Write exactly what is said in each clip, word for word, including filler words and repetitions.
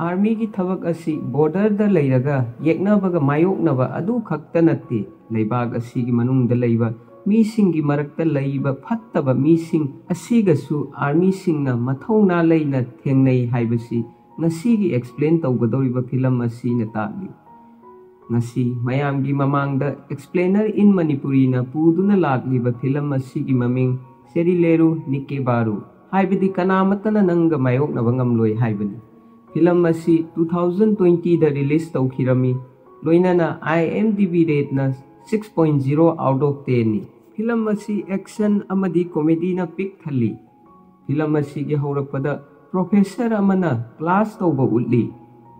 ꯑꯥꯔꯃꯤꯒꯤ ꯊꯕꯛ ꯑꯁꯤ ꯕꯣꯔꯗꯔꯗ ꯂꯩꯔꯒ ꯌꯦꯛꯅꯕꯒ ꯃꯥꯌꯣꯛꯅꯕ ꯑꯗꯨ ꯈꯛꯇ ꯅꯠꯇꯦ, ꯂꯩꯕꯥꯛ ꯑꯁꯤꯒꯤ ꯃꯅꯨꯡꯗ ꯂꯩꯕ ꯃꯤꯁꯤꯡꯒꯤ ꯃꯔꯛꯇ ꯂꯩꯕ ꯐꯠꯇꯕ ꯃꯤꯁꯤꯡ ꯑꯁꯤꯒꯁꯨ ꯑꯥꯔꯃꯤꯁꯤꯡꯅ ꯃꯊꯧꯅꯥ ꯂꯩꯅ ꯊꯦꯡꯅꯩ ꯍꯥꯏꯕꯁꯤ ꯉꯁꯤꯒꯤ ꯑꯦꯛꯁꯄ꯭ꯂꯦꯟ ꯇꯧꯒꯗꯧꯔꯤꯕ ꯐꯤꯂꯝ ꯑꯁꯤꯅ ꯇꯥꯛꯂꯤ꯫ ꯉꯁꯤ ꯃꯌꯥꯝꯒꯤ ꯃꯃꯥꯡꯗ Explainer in Manipuri ꯅ ꯄꯨꯗꯨꯅ ꯂꯥꯛꯂꯤꯕ ꯐꯤꯂꯝ ꯑꯁꯤꯒꯤ ꯃꯃꯤꯡ ꯁꯦꯔꯤꯂꯦꯔꯨ ꯅꯤꯀꯦꯕꯥꯔꯨ, ꯍꯥꯏꯕꯗꯤ ꯀꯅꯥꯃꯠꯇꯅ ꯅꯪꯒ ꯃꯥꯌꯣꯛꯅꯕ ꯉꯝꯂꯣꯏ ꯍꯥꯏꯕꯅꯤ꯫ ꯐꯤꯂꯝ ꯑꯁꯤ two thousand twenty ꯗ ꯔꯤꯂꯤꯖ ꯇꯧꯈꯤꯔꯝꯃꯤ, ꯂꯣꯏꯅꯅ IMDb ꯔꯦꯠꯅ six point zero out of ten ꯅꯤ꯫ ꯐꯤꯂꯝ ꯑꯁꯤ ꯑꯦꯛꯁꯟ ꯑꯃꯗꯤ ꯀꯣꯃꯦꯗꯤꯅ ꯄꯤꯛ ꯊꯜꯂꯤ꯫ ꯐꯤꯂꯝ ꯑꯁꯤꯒꯤ ꯍꯧꯔꯛꯄꯗ ꯄ꯭ꯔꯣꯐꯦꯁꯔ ꯑꯃꯅ ꯀ꯭ꯂꯥꯁ ꯇꯧꯕ ꯎꯠꯂꯤ꯫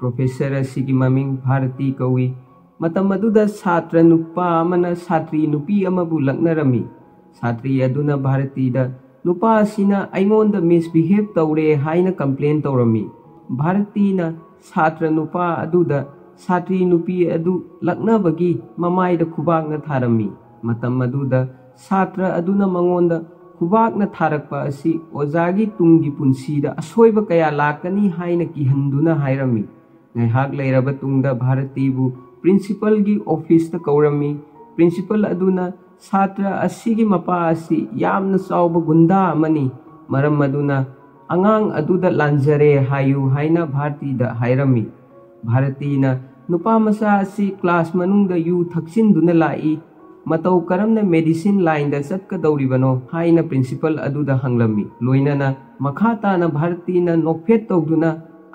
ꯄ꯭ꯔꯣꯐꯦꯁꯔ ꯑꯁꯤꯒꯤ ꯃꯃꯤꯡ ꯚꯥꯔꯇꯤ ꯀꯧꯏ꯫ ꯃꯇꯝ ꯑꯗꯨꯗ ꯁꯥꯇ꯭ꯔ ꯅꯨꯄꯥ ꯑꯃꯅ ꯁꯥꯇ꯭ꯔꯤ ꯅꯨꯄꯤ ꯑꯃꯕꯨ ꯂꯛꯅꯔꯝꯃꯤ꯫ ꯁꯥꯇ꯭ꯔꯤ ꯑꯗꯨꯅ ꯚꯥꯔꯇꯤꯗ, "ꯅꯨꯄꯥ ꯑꯁꯤꯅ ꯑꯩꯉꯣꯟꯗ ꯃꯤꯁꯕꯤꯍꯦꯕ ꯇꯧꯔꯦ" ꯍꯥꯏꯅ ꯀꯝꯄ꯭ꯂꯦꯟ ꯇꯧꯔꯝꯃꯤ꯫ ꯚꯥꯔꯇꯤꯅ ꯁꯥꯇ꯭ꯔ ꯅꯨꯄꯥ ꯑꯗꯨꯗ ꯁꯥꯇ꯭ꯔꯤ ꯅꯨꯄꯤ ꯑꯗꯨ ꯂꯛꯅꯕꯒꯤ ꯃꯃꯥꯏꯗ ꯈꯨꯕꯥꯛꯅ ꯊꯥꯔꯝꯃꯤ꯫ ꯃꯇꯝ ꯑꯗꯨꯗ ꯁꯥꯇ꯭ꯔ ꯑꯗꯨꯅ ꯃꯉꯣꯟꯗ ꯈꯨꯕꯥꯛꯅ ꯊꯥꯔꯛꯄ ꯑꯁꯤ ꯑꯣꯖꯥꯒꯤ ꯇꯨꯡꯒꯤ ꯄꯨꯟꯁꯤꯗ ꯑꯁꯣꯏꯕ ꯀꯌꯥ ꯂꯥꯛꯀꯅꯤ ꯍꯥꯏꯅ ꯀꯤꯍꯟꯗꯨꯅ ꯍꯥꯏꯔꯝꯃꯤ꯫ ꯉꯥꯏꯍꯥꯛ ꯂꯩꯔꯕ ꯇꯨꯡꯗ ꯚꯥꯔꯇꯤꯕꯨ ꯄ꯭ꯔꯤꯟꯁꯤꯄꯜꯒꯤ ꯑꯣꯐꯤꯁꯇ ꯀꯧꯔꯝꯃꯤ꯫ ꯄ꯭ꯔꯤꯟꯁꯤꯄꯜ ꯑꯗꯨꯅ ꯁꯥꯇ꯭ꯔ ꯑꯁꯤꯒꯤ ꯃꯄꯥ ꯑꯁꯤ ꯌꯥꯝꯅ ꯆꯥꯎꯕ ꯒꯨꯟꯗꯥ ꯑꯃꯅꯤ, ꯃꯔꯝ ꯑꯗꯨꯅ ꯑꯉꯥꯡ ꯑꯗꯨꯗ ꯂꯥꯟꯖꯔꯦ ꯍꯥꯏꯌꯨ ꯍꯥꯏꯅ ꯚꯥꯔꯇꯤꯗ ꯍꯥꯏꯔꯝꯃꯤ꯫ ꯚꯥꯔꯇꯤꯅ ꯅꯨꯄꯥ ꯃꯆꯥ ꯑꯁꯤ ꯀ꯭ꯂꯥꯁ ꯃꯅꯨꯡꯗ ꯌꯨ ꯊꯛꯆꯤꯟꯗꯨꯅ ꯂꯥꯛꯏ, ꯃꯇꯧ ꯀꯔꯝꯅ ꯃꯦꯗꯤꯁꯤꯟ ꯂꯥꯏꯟꯗ ꯆꯠꯀꯗꯧꯔꯤꯕꯅꯣ ꯍꯥꯏꯅ ꯄ꯭ꯔꯤꯟꯁꯤꯄꯜ ꯑꯗꯨꯗ ꯍꯪꯂꯝꯃꯤ꯫ ꯂꯣꯏꯅꯅ ꯃꯈꯥ ꯇꯥꯅ ꯚꯥꯔꯇꯤꯅ ꯅꯣꯛꯐꯦꯠ ꯇꯧꯗꯨꯅ,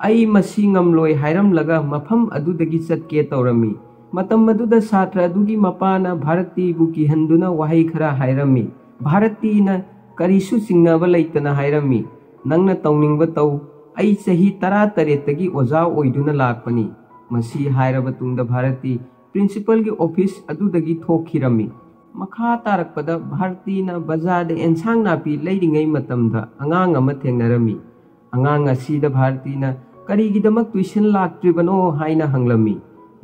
"ꯑꯩ ꯃꯁꯤ ꯉꯝꯂꯣꯏ" ꯍꯥꯏꯔꯝꯂꯒ ꯃꯐꯝ ꯑꯗꯨꯗꯒꯤ ꯆꯠꯀꯦ ꯇꯧꯔꯝꯃꯤ꯫ ꯃꯇꯝ ꯑꯗꯨꯗ ꯁꯥꯇ꯭ꯔ ꯑꯗꯨꯒꯤ ꯃꯄꯥꯅ ꯚꯥꯔꯇꯤꯕꯨ ꯀꯤꯍꯟꯗꯨꯅ ꯋꯥꯍꯩ ꯈꯔ ꯍꯥꯏꯔꯝꯃꯤ꯫ ꯚꯥꯔꯇꯤꯅ ꯀꯔꯤꯁꯨ ꯆꯤꯡꯅꯕ ꯂꯩꯇꯅ ꯍꯥꯏꯔꯝꯃꯤ, "ꯅꯪꯅ ꯇꯧꯅꯤꯡꯕ ꯇꯧ, ꯑꯩ ꯆꯍꯤ ꯇꯔꯥꯇꯔꯦꯠꯇꯒꯤ ꯑꯣꯖꯥ ꯑꯣꯏꯗꯨꯅ ꯂꯥꯛꯄꯅꯤ"꯫ ꯃꯁꯤ ꯍꯥꯏꯔꯕ ꯇꯨꯡꯗ ꯚꯥꯔꯇꯤ ꯄ꯭ꯔꯤꯟꯁꯤꯄꯜꯒꯤ ꯑꯣꯐꯤꯁ ꯑꯗꯨꯗꯒꯤ ꯊꯣꯛꯈꯤꯔꯝꯃꯤ꯫ ꯃꯈꯥ ꯇꯥꯔꯛꯄꯗ ꯚꯥꯔꯇꯤꯅ ꯕꯖꯥꯔꯗ ꯑꯦꯟꯁꯥꯡ ꯅꯥꯄꯤ ꯂꯩꯔꯤꯉꯩ ꯃꯇꯝꯗ ꯑꯉꯥꯡ ꯑꯃ ꯊꯦꯡꯅꯔꯝꯃꯤ꯫ ꯑꯉꯥꯡ ꯑꯁꯤꯗ ꯚꯥꯔꯇꯤꯅ "ꯀꯔꯤꯒꯤꯗꯃꯛ ꯇꯨꯏꯁꯟ ꯂꯥꯛꯇ꯭ꯔꯤꯕꯅꯣ?" ꯍꯥꯏꯅ ꯍꯪꯂꯝꯃꯤ꯫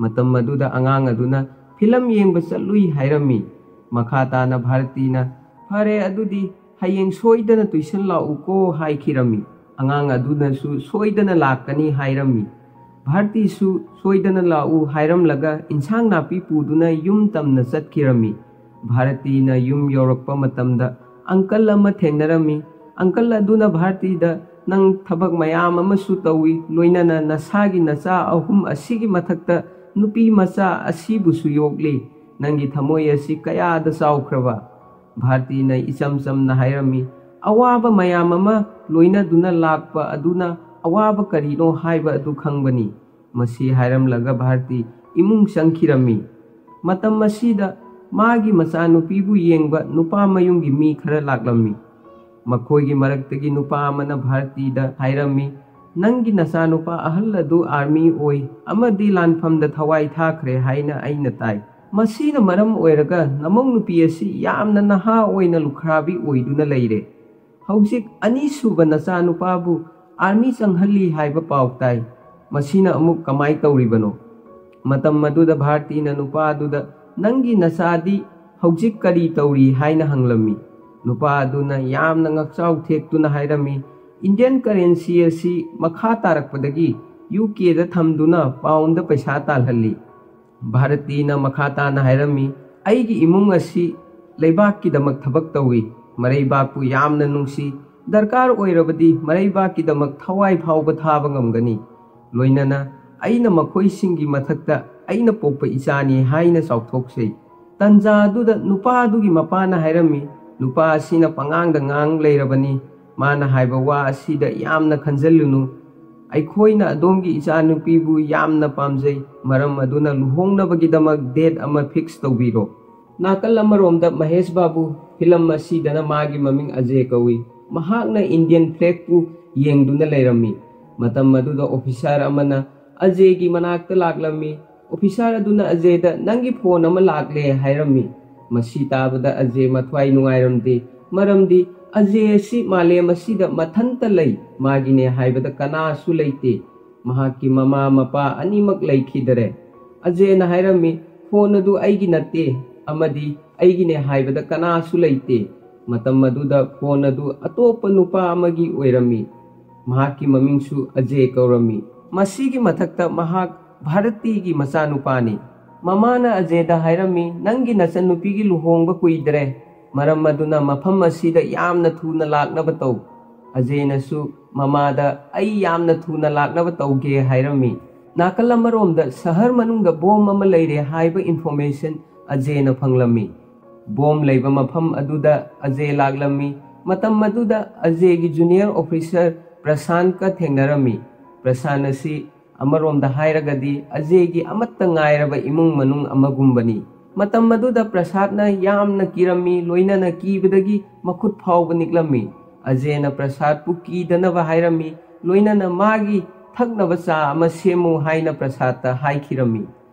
ꯃꯇꯝ ꯑꯗꯨꯗ ꯑꯉꯥꯡ ꯑꯗꯨꯅ, "ꯐꯤꯂꯝ ꯌꯦꯡꯕ ꯆꯠꯂꯨꯏ" ꯍꯥꯏꯔꯝꯃꯤ꯫ ꯃꯈꯥ ꯇꯥꯅ ꯚꯥꯔꯇꯤꯅ, "ꯐꯔꯦ, ꯑꯗꯨꯗꯤ ꯍꯌꯦꯡ ꯁꯣꯏꯗꯅ ꯇꯨꯏꯁꯟ ꯂꯥꯛꯎꯀꯣ" ꯍꯥꯏꯈꯤꯔꯝꯃꯤ꯫ ꯑꯉꯥꯡ ꯑꯗꯨꯅꯁꯨ ꯁꯣꯏꯗꯅ ꯂꯥꯛꯀꯅꯤ ꯍꯥꯏꯔꯝꯃꯤ꯫ ꯚꯥꯔꯇꯤꯁꯨ ꯁꯣꯏꯗꯅ ꯂꯥꯛꯎ ꯍꯥꯏꯔꯝꯂꯒ ꯏꯟꯁꯥꯡ ꯅꯥꯄꯤ ꯄꯨꯗꯨꯅ ꯌꯨꯝ ꯇꯝꯅ ꯆꯠꯈꯤꯔꯝꯃꯤ꯫ ꯚꯥꯔꯇꯤꯅ ꯌꯨꯝ ꯌꯧꯔꯛꯄ ꯃꯇꯝꯗ ꯑꯪꯀꯜ ꯑꯃ ꯊꯦꯡꯅꯔꯝꯃꯤ꯫ ꯑꯪꯀꯜ ꯑꯗꯨꯅ ꯚꯥꯔꯇꯤꯗ, "ꯅꯪ ꯊꯕꯛ ꯃꯌꯥꯝ ꯑꯃꯁꯨ ꯇꯧꯏ, ꯂꯣꯏꯅꯅ ꯅꯁꯥꯒꯤ ꯅꯆꯥ ꯑꯍꯨꯝ ꯑꯁꯤꯒꯤ ꯃꯊꯛꯇ ꯅꯨꯄꯤ ꯃꯆꯥ ꯑꯁꯤꯕꯨꯁꯨ ꯌꯣꯛꯂꯤ꯫ ꯅꯪꯒꯤ ꯊꯃꯣꯏ ꯑꯁꯤ ꯀꯌꯥꯗ ꯆꯥꯎꯈ꯭ꯔꯕ?" ꯚꯥꯔꯇꯤꯅ ꯏꯆꯝ ꯆꯝꯅ ꯍꯥꯏꯔꯝꯃꯤ, "ꯑꯋꯥꯕ ꯃꯌꯥꯝ ꯑꯃ ꯂꯣꯏꯅꯗꯨꯅ ꯂꯥꯛꯄ ꯑꯗꯨꯅ ꯑꯋꯥꯕ ꯀꯔꯤꯅꯣ ꯍꯥꯏꯕ ꯑꯗꯨ ꯈꯪꯕꯅꯤ꯫" ꯃꯁꯤ ꯍꯥꯏꯔꯝꯂꯒ ꯚꯥꯔꯇꯤ ꯏꯃꯨꯡ ꯆꯪꯈꯤꯔꯝꯃꯤ꯫ ꯃꯇꯝ ꯑꯁꯤꯗ ꯃꯥꯒꯤ ꯃꯆꯥꯅꯨꯄꯤꯕꯨ ꯌꯦꯡꯕ ꯅꯨꯄꯥ ꯃꯌꯨꯝꯒꯤ ꯃꯤ ꯈꯔ ꯂꯥꯛꯂꯝꯃꯤ꯫ ꯃꯈꯣꯏꯒꯤ ꯃꯔꯛꯇꯒꯤ ꯅꯨꯄꯥ ꯑꯃꯅ ꯚꯥꯔꯇꯤꯗ ꯍꯥꯏꯔꯝꯃꯤ, "ꯅꯪꯒꯤ ꯅꯆꯥꯅꯨꯄꯥ ꯑꯍꯜ ꯑꯗꯨ ꯑꯥꯔꯃꯤ ꯑꯣꯏ ꯑꯃꯗꯤ ꯂꯥꯟꯐꯝꯗ ꯊꯋꯥꯏ ꯊꯥꯈ꯭ꯔꯦ ꯍꯥꯏꯅ ꯑꯩꯅ ꯇꯥꯏ꯫ ꯃꯁꯤꯅ ꯃꯔꯝ ꯑꯣꯏꯔꯒ ꯅꯃꯧ ꯅꯨꯄꯤ ꯑꯁꯤ ꯌꯥꯝꯅ ꯅꯍꯥ ꯑꯣꯏꯅ ꯂꯨꯈ꯭ꯔꯥꯕꯤ ꯑꯣꯏꯗꯨꯅ ꯂꯩꯔꯦ꯫ ꯍꯧꯖꯤꯛ ꯑꯅꯤꯁꯨꯕ ꯅꯆꯥꯅꯨꯄꯥꯕꯨ ꯑꯥꯔꯃꯤ ꯆꯪꯍꯜꯂꯤ ꯍꯥꯏꯕ ꯄꯥꯎ ꯇꯥꯏ꯫ ꯃꯁꯤꯅ ꯑꯃꯨꯛ ꯀꯃꯥꯏ ꯇꯧꯔꯤꯕꯅꯣ?" ꯃꯇꯝ ꯑꯗꯨꯗ ꯚꯥꯔꯇꯤꯅ ꯅꯨꯄꯥ ꯑꯗꯨꯗ, "ꯅꯪꯒꯤ ꯅꯆꯥꯗꯤ ꯍꯧꯖꯤꯛ ꯀꯔꯤ ꯇꯧꯔꯤ?" ꯍꯥꯏꯅ ꯍꯪꯂꯝꯃꯤ꯫ ꯅꯨꯄꯥ ꯑꯗꯨꯅ ꯌꯥꯝꯅ ꯉꯛꯆꯥꯎ ꯊꯦꯛꯇꯨꯅ ꯍꯥꯏꯔꯝꯃꯤ, "ꯏꯟꯗꯤꯌꯟ ꯀꯔꯦꯟꯁꯤ ꯑꯁꯤ ꯃꯈꯥ ꯇꯥꯔꯛꯄꯗꯒꯤ ꯌꯨ ꯀꯦꯗ ꯊꯝꯗꯨꯅ ꯄꯥꯎꯟꯗ ꯄꯩꯁꯥ ꯇꯥꯜꯍꯜꯂꯤ꯫" ꯚꯥꯔꯇꯤꯅ ꯃꯈꯥ ꯇꯥꯅ ꯍꯥꯏꯔꯝꯃꯤ, "ꯑꯩꯒꯤ ꯏꯃꯨꯡ ꯑꯁꯤ ꯂꯩꯕꯥꯛꯀꯤꯗꯃꯛ ꯊꯕꯛ ꯇꯧꯏ꯫ ꯃꯔꯩꯕꯥꯛꯄꯨ ꯌꯥꯝꯅ ꯅꯨꯡꯁꯤ꯫ ꯗꯔꯀꯥꯔ ꯑꯣꯏꯔꯕꯗꯤ ꯃꯔꯩꯕꯥꯛꯀꯤꯗꯃꯛ ꯊꯋꯥꯏ ꯐꯥꯎꯕ ꯊꯥꯕ ꯉꯝꯒꯅꯤ꯫ ꯂꯣꯏꯅꯅ ꯑꯩꯅ ꯃꯈꯣꯏꯁꯤꯡꯒꯤ ꯃꯊꯛꯇ ꯑꯩꯅ ꯄꯣꯛꯄ ꯏꯆꯥꯅꯤ ꯍꯥꯏꯅ ꯆꯥꯎꯊꯣꯛꯆꯩ꯫" ꯇꯟꯖꯥ ꯑꯗꯨꯗ ꯅꯨꯄꯥ ꯑꯗꯨꯒꯤ ꯃꯄꯥꯅ ꯍꯥꯏꯔꯝꯃꯤ, "ꯅꯨꯄꯥ ꯑꯁꯤꯅ ꯄꯉꯥꯡꯗ ꯉꯥꯡ ꯂꯩꯔꯕꯅꯤ꯫ ꯃꯥꯅ ꯍꯥꯏꯕ ꯋꯥ ꯑꯁꯤꯗ ꯌꯥꯝꯅ ꯈꯟꯖꯜꯂꯨꯅꯨ꯫ ꯑꯩꯈꯣꯏꯅ ꯑꯗꯣꯝꯒꯤ ꯏꯆꯥꯅꯨꯄꯤꯕꯨ ꯌꯥꯝꯅ ꯄꯥꯝꯖꯩ꯫ ꯃꯔꯝ ꯑꯗꯨꯅ ꯂꯨꯍꯣꯡꯅꯕꯒꯤꯗꯃꯛ ꯗꯦꯠ ꯑꯃ ꯐꯤꯛꯁ ꯇꯧꯕꯤꯔꯣ꯫" ꯅꯥꯀꯜ ꯑꯃꯔꯣꯝꯗ ꯃꯍꯦꯁ ꯕꯥꯕꯨ, ꯐꯤꯂꯝ ꯑꯁꯤꯗꯅ ꯃꯥꯒꯤ ꯃꯃꯤꯡ ꯑꯖꯦ ꯀꯧꯏ, ꯃꯍꯥꯛꯅ ꯏꯟꯗꯤꯌꯟ ꯐ꯭ꯂꯦꯒꯄꯨ ꯌꯦꯡꯗꯨꯅ ꯂꯩꯔꯝꯃꯤ꯫ ꯃꯇꯝ ꯑꯗꯨꯗ ꯑꯣꯐꯤꯁꯥꯔ ꯑꯃꯅ ꯑꯖꯦꯒꯤ ꯃꯅꯥꯛꯇ ꯂꯥꯛꯂꯝꯃꯤ꯫ ꯑꯣꯐꯤꯁꯥꯔ ꯑꯗꯨꯅ ꯑꯖꯦꯗ, "ꯅꯪꯒꯤ ꯐꯣꯟ ꯑꯃ ꯂꯥꯛꯂꯦ" ꯍꯥꯏꯔꯝꯃꯤ꯫ ꯃꯁꯤ ꯇꯥꯕꯗ ꯑꯖꯦ ꯃꯊ꯭ꯋꯥꯏ ꯅꯨꯡꯉꯥꯏꯔꯝꯗꯦ, ꯃꯔꯝꯗꯤ ꯑꯖꯦ ꯑꯁꯤ ꯃꯥꯂꯦꯝ ꯑꯁꯤꯗ ꯃꯊꯟꯇ ꯂꯩ, ꯃꯥꯒꯤꯅꯦ ꯍꯥꯏꯕꯗ ꯀꯅꯥꯁꯨ ꯂꯩꯇꯦ꯫ ꯃꯍꯥꯛꯀꯤ ꯃꯃꯥ ꯃꯄꯥ ꯑꯅꯤꯃꯛ ꯂꯩꯈꯤꯗꯔꯦ꯫ ꯑꯖꯦꯅ ꯍꯥꯏꯔꯝꯃꯤ, "ꯐꯣꯟ ꯑꯗꯨ ꯑꯩꯒꯤ ꯅꯠꯇꯦ, ꯑꯃꯗꯤ ꯑꯩꯒꯤꯅꯦ ꯍꯥꯏꯕꯗ ꯀꯅꯥꯁꯨ ꯂꯩꯇꯦ꯫" ꯃꯇꯝ ꯑꯗꯨꯗ ꯐꯣꯟ ꯑꯗꯨ ꯑꯇꯣꯞꯄ ꯅꯨꯄꯥ ꯑꯃꯒꯤ ꯑꯣꯏꯔꯝꯃꯤ꯫ ꯃꯍꯥꯛꯀꯤ ꯃꯃꯤꯡꯁꯨ ꯑꯖꯦ ꯀꯧꯔꯝꯃꯤ꯫ ꯃꯁꯤꯒꯤ ꯃꯊꯛꯇ ꯃꯍꯥꯛ ꯚꯥꯔꯇꯤꯒꯤ ꯃꯆꯥꯅꯨꯄꯥꯅꯤ꯫ ꯃꯃꯥꯅ ꯑꯖꯦꯗ ꯍꯥꯏꯔꯝꯃꯤ, "ꯅꯪꯒꯤ ꯅꯆꯟꯅꯨꯄꯤꯒꯤ ꯂꯨꯍꯣꯡꯕ ꯀꯨꯏꯗ꯭ꯔꯦ, ꯃꯔꯝ ꯑꯗꯨꯅ ꯃꯐꯝ ꯑꯁꯤꯗ ꯌꯥꯝꯅ ꯊꯨꯅ ꯂꯥꯛꯅꯕ ꯇꯧ꯫" ꯑꯖꯦꯅꯁꯨ ꯃꯃꯥꯗ, "ꯑꯩ ꯌꯥꯝꯅ ꯊꯨꯅ ꯂꯥꯛꯅꯕ ꯇꯧꯒꯦ" ꯍꯥꯏꯔꯝꯃꯤ꯫ ꯅꯥꯀꯜ ꯑꯃꯔꯣꯝꯗ ꯁꯍꯔ ꯃꯅꯨꯡꯗ ꯕꯣꯝ ꯑꯃ ꯂꯩꯔꯦ ꯍꯥꯏꯕ ꯏꯟꯐꯣꯔꯃꯦꯁꯟ ꯑꯖꯦꯅ ꯐꯪꯂꯝꯃꯤ꯫ ꯕꯣꯝ ꯂꯩꯕ ꯃꯐꯝ ꯑꯗꯨꯗ ꯑꯖꯦ ꯂꯥꯛꯂꯝꯃꯤ꯫ ꯃꯇꯝ ꯑꯗꯨꯗ ꯑꯖꯦꯒꯤ ꯖꯨꯅꯤꯌꯔ ꯑꯣꯐꯤꯁꯔ ꯄ꯭ꯔꯁꯥꯟꯀ ꯊꯦꯡꯅꯔꯝꯃꯤ꯫ ꯄ꯭ꯔꯁꯥꯟ ꯑꯁꯤ ꯑꯃꯔꯣꯝꯗ ꯍꯥꯏꯔꯒꯗꯤ ꯑꯖꯦꯒꯤ ꯑꯃꯠꯇ ꯉꯥꯏꯔꯕ ꯏꯃꯨꯡ ꯃꯅꯨꯡ ꯑꯃꯒꯨꯝꯕꯅꯤ꯫ ꯃꯇꯝ ꯑꯗꯨꯗ ꯄ꯭ꯔꯁꯥꯗꯅ ꯌꯥꯝꯅ ꯀꯤꯔꯝꯃꯤ, ꯂꯣꯏꯅꯅ ꯀꯤꯕꯗꯒꯤ ꯃꯈꯨꯠ ꯐꯥꯎꯕ ꯅꯤꯛꯂꯝꯃꯤ꯫ ꯑꯖꯦꯅ ꯄ꯭ꯔꯁꯥꯗꯄꯨ ꯀꯤꯗꯅꯕ ꯍꯥꯏꯔꯝꯃꯤ, ꯂꯣꯏꯅꯅ ꯃꯥꯒꯤ ꯊꯛꯅꯕ ꯆꯥ ꯑꯃ ꯁꯦꯝꯃꯨ ꯍꯥꯏꯅ ꯄ꯭ꯔꯁꯥꯗꯇ ꯍꯥꯏꯈꯤꯔꯝꯃꯤ꯫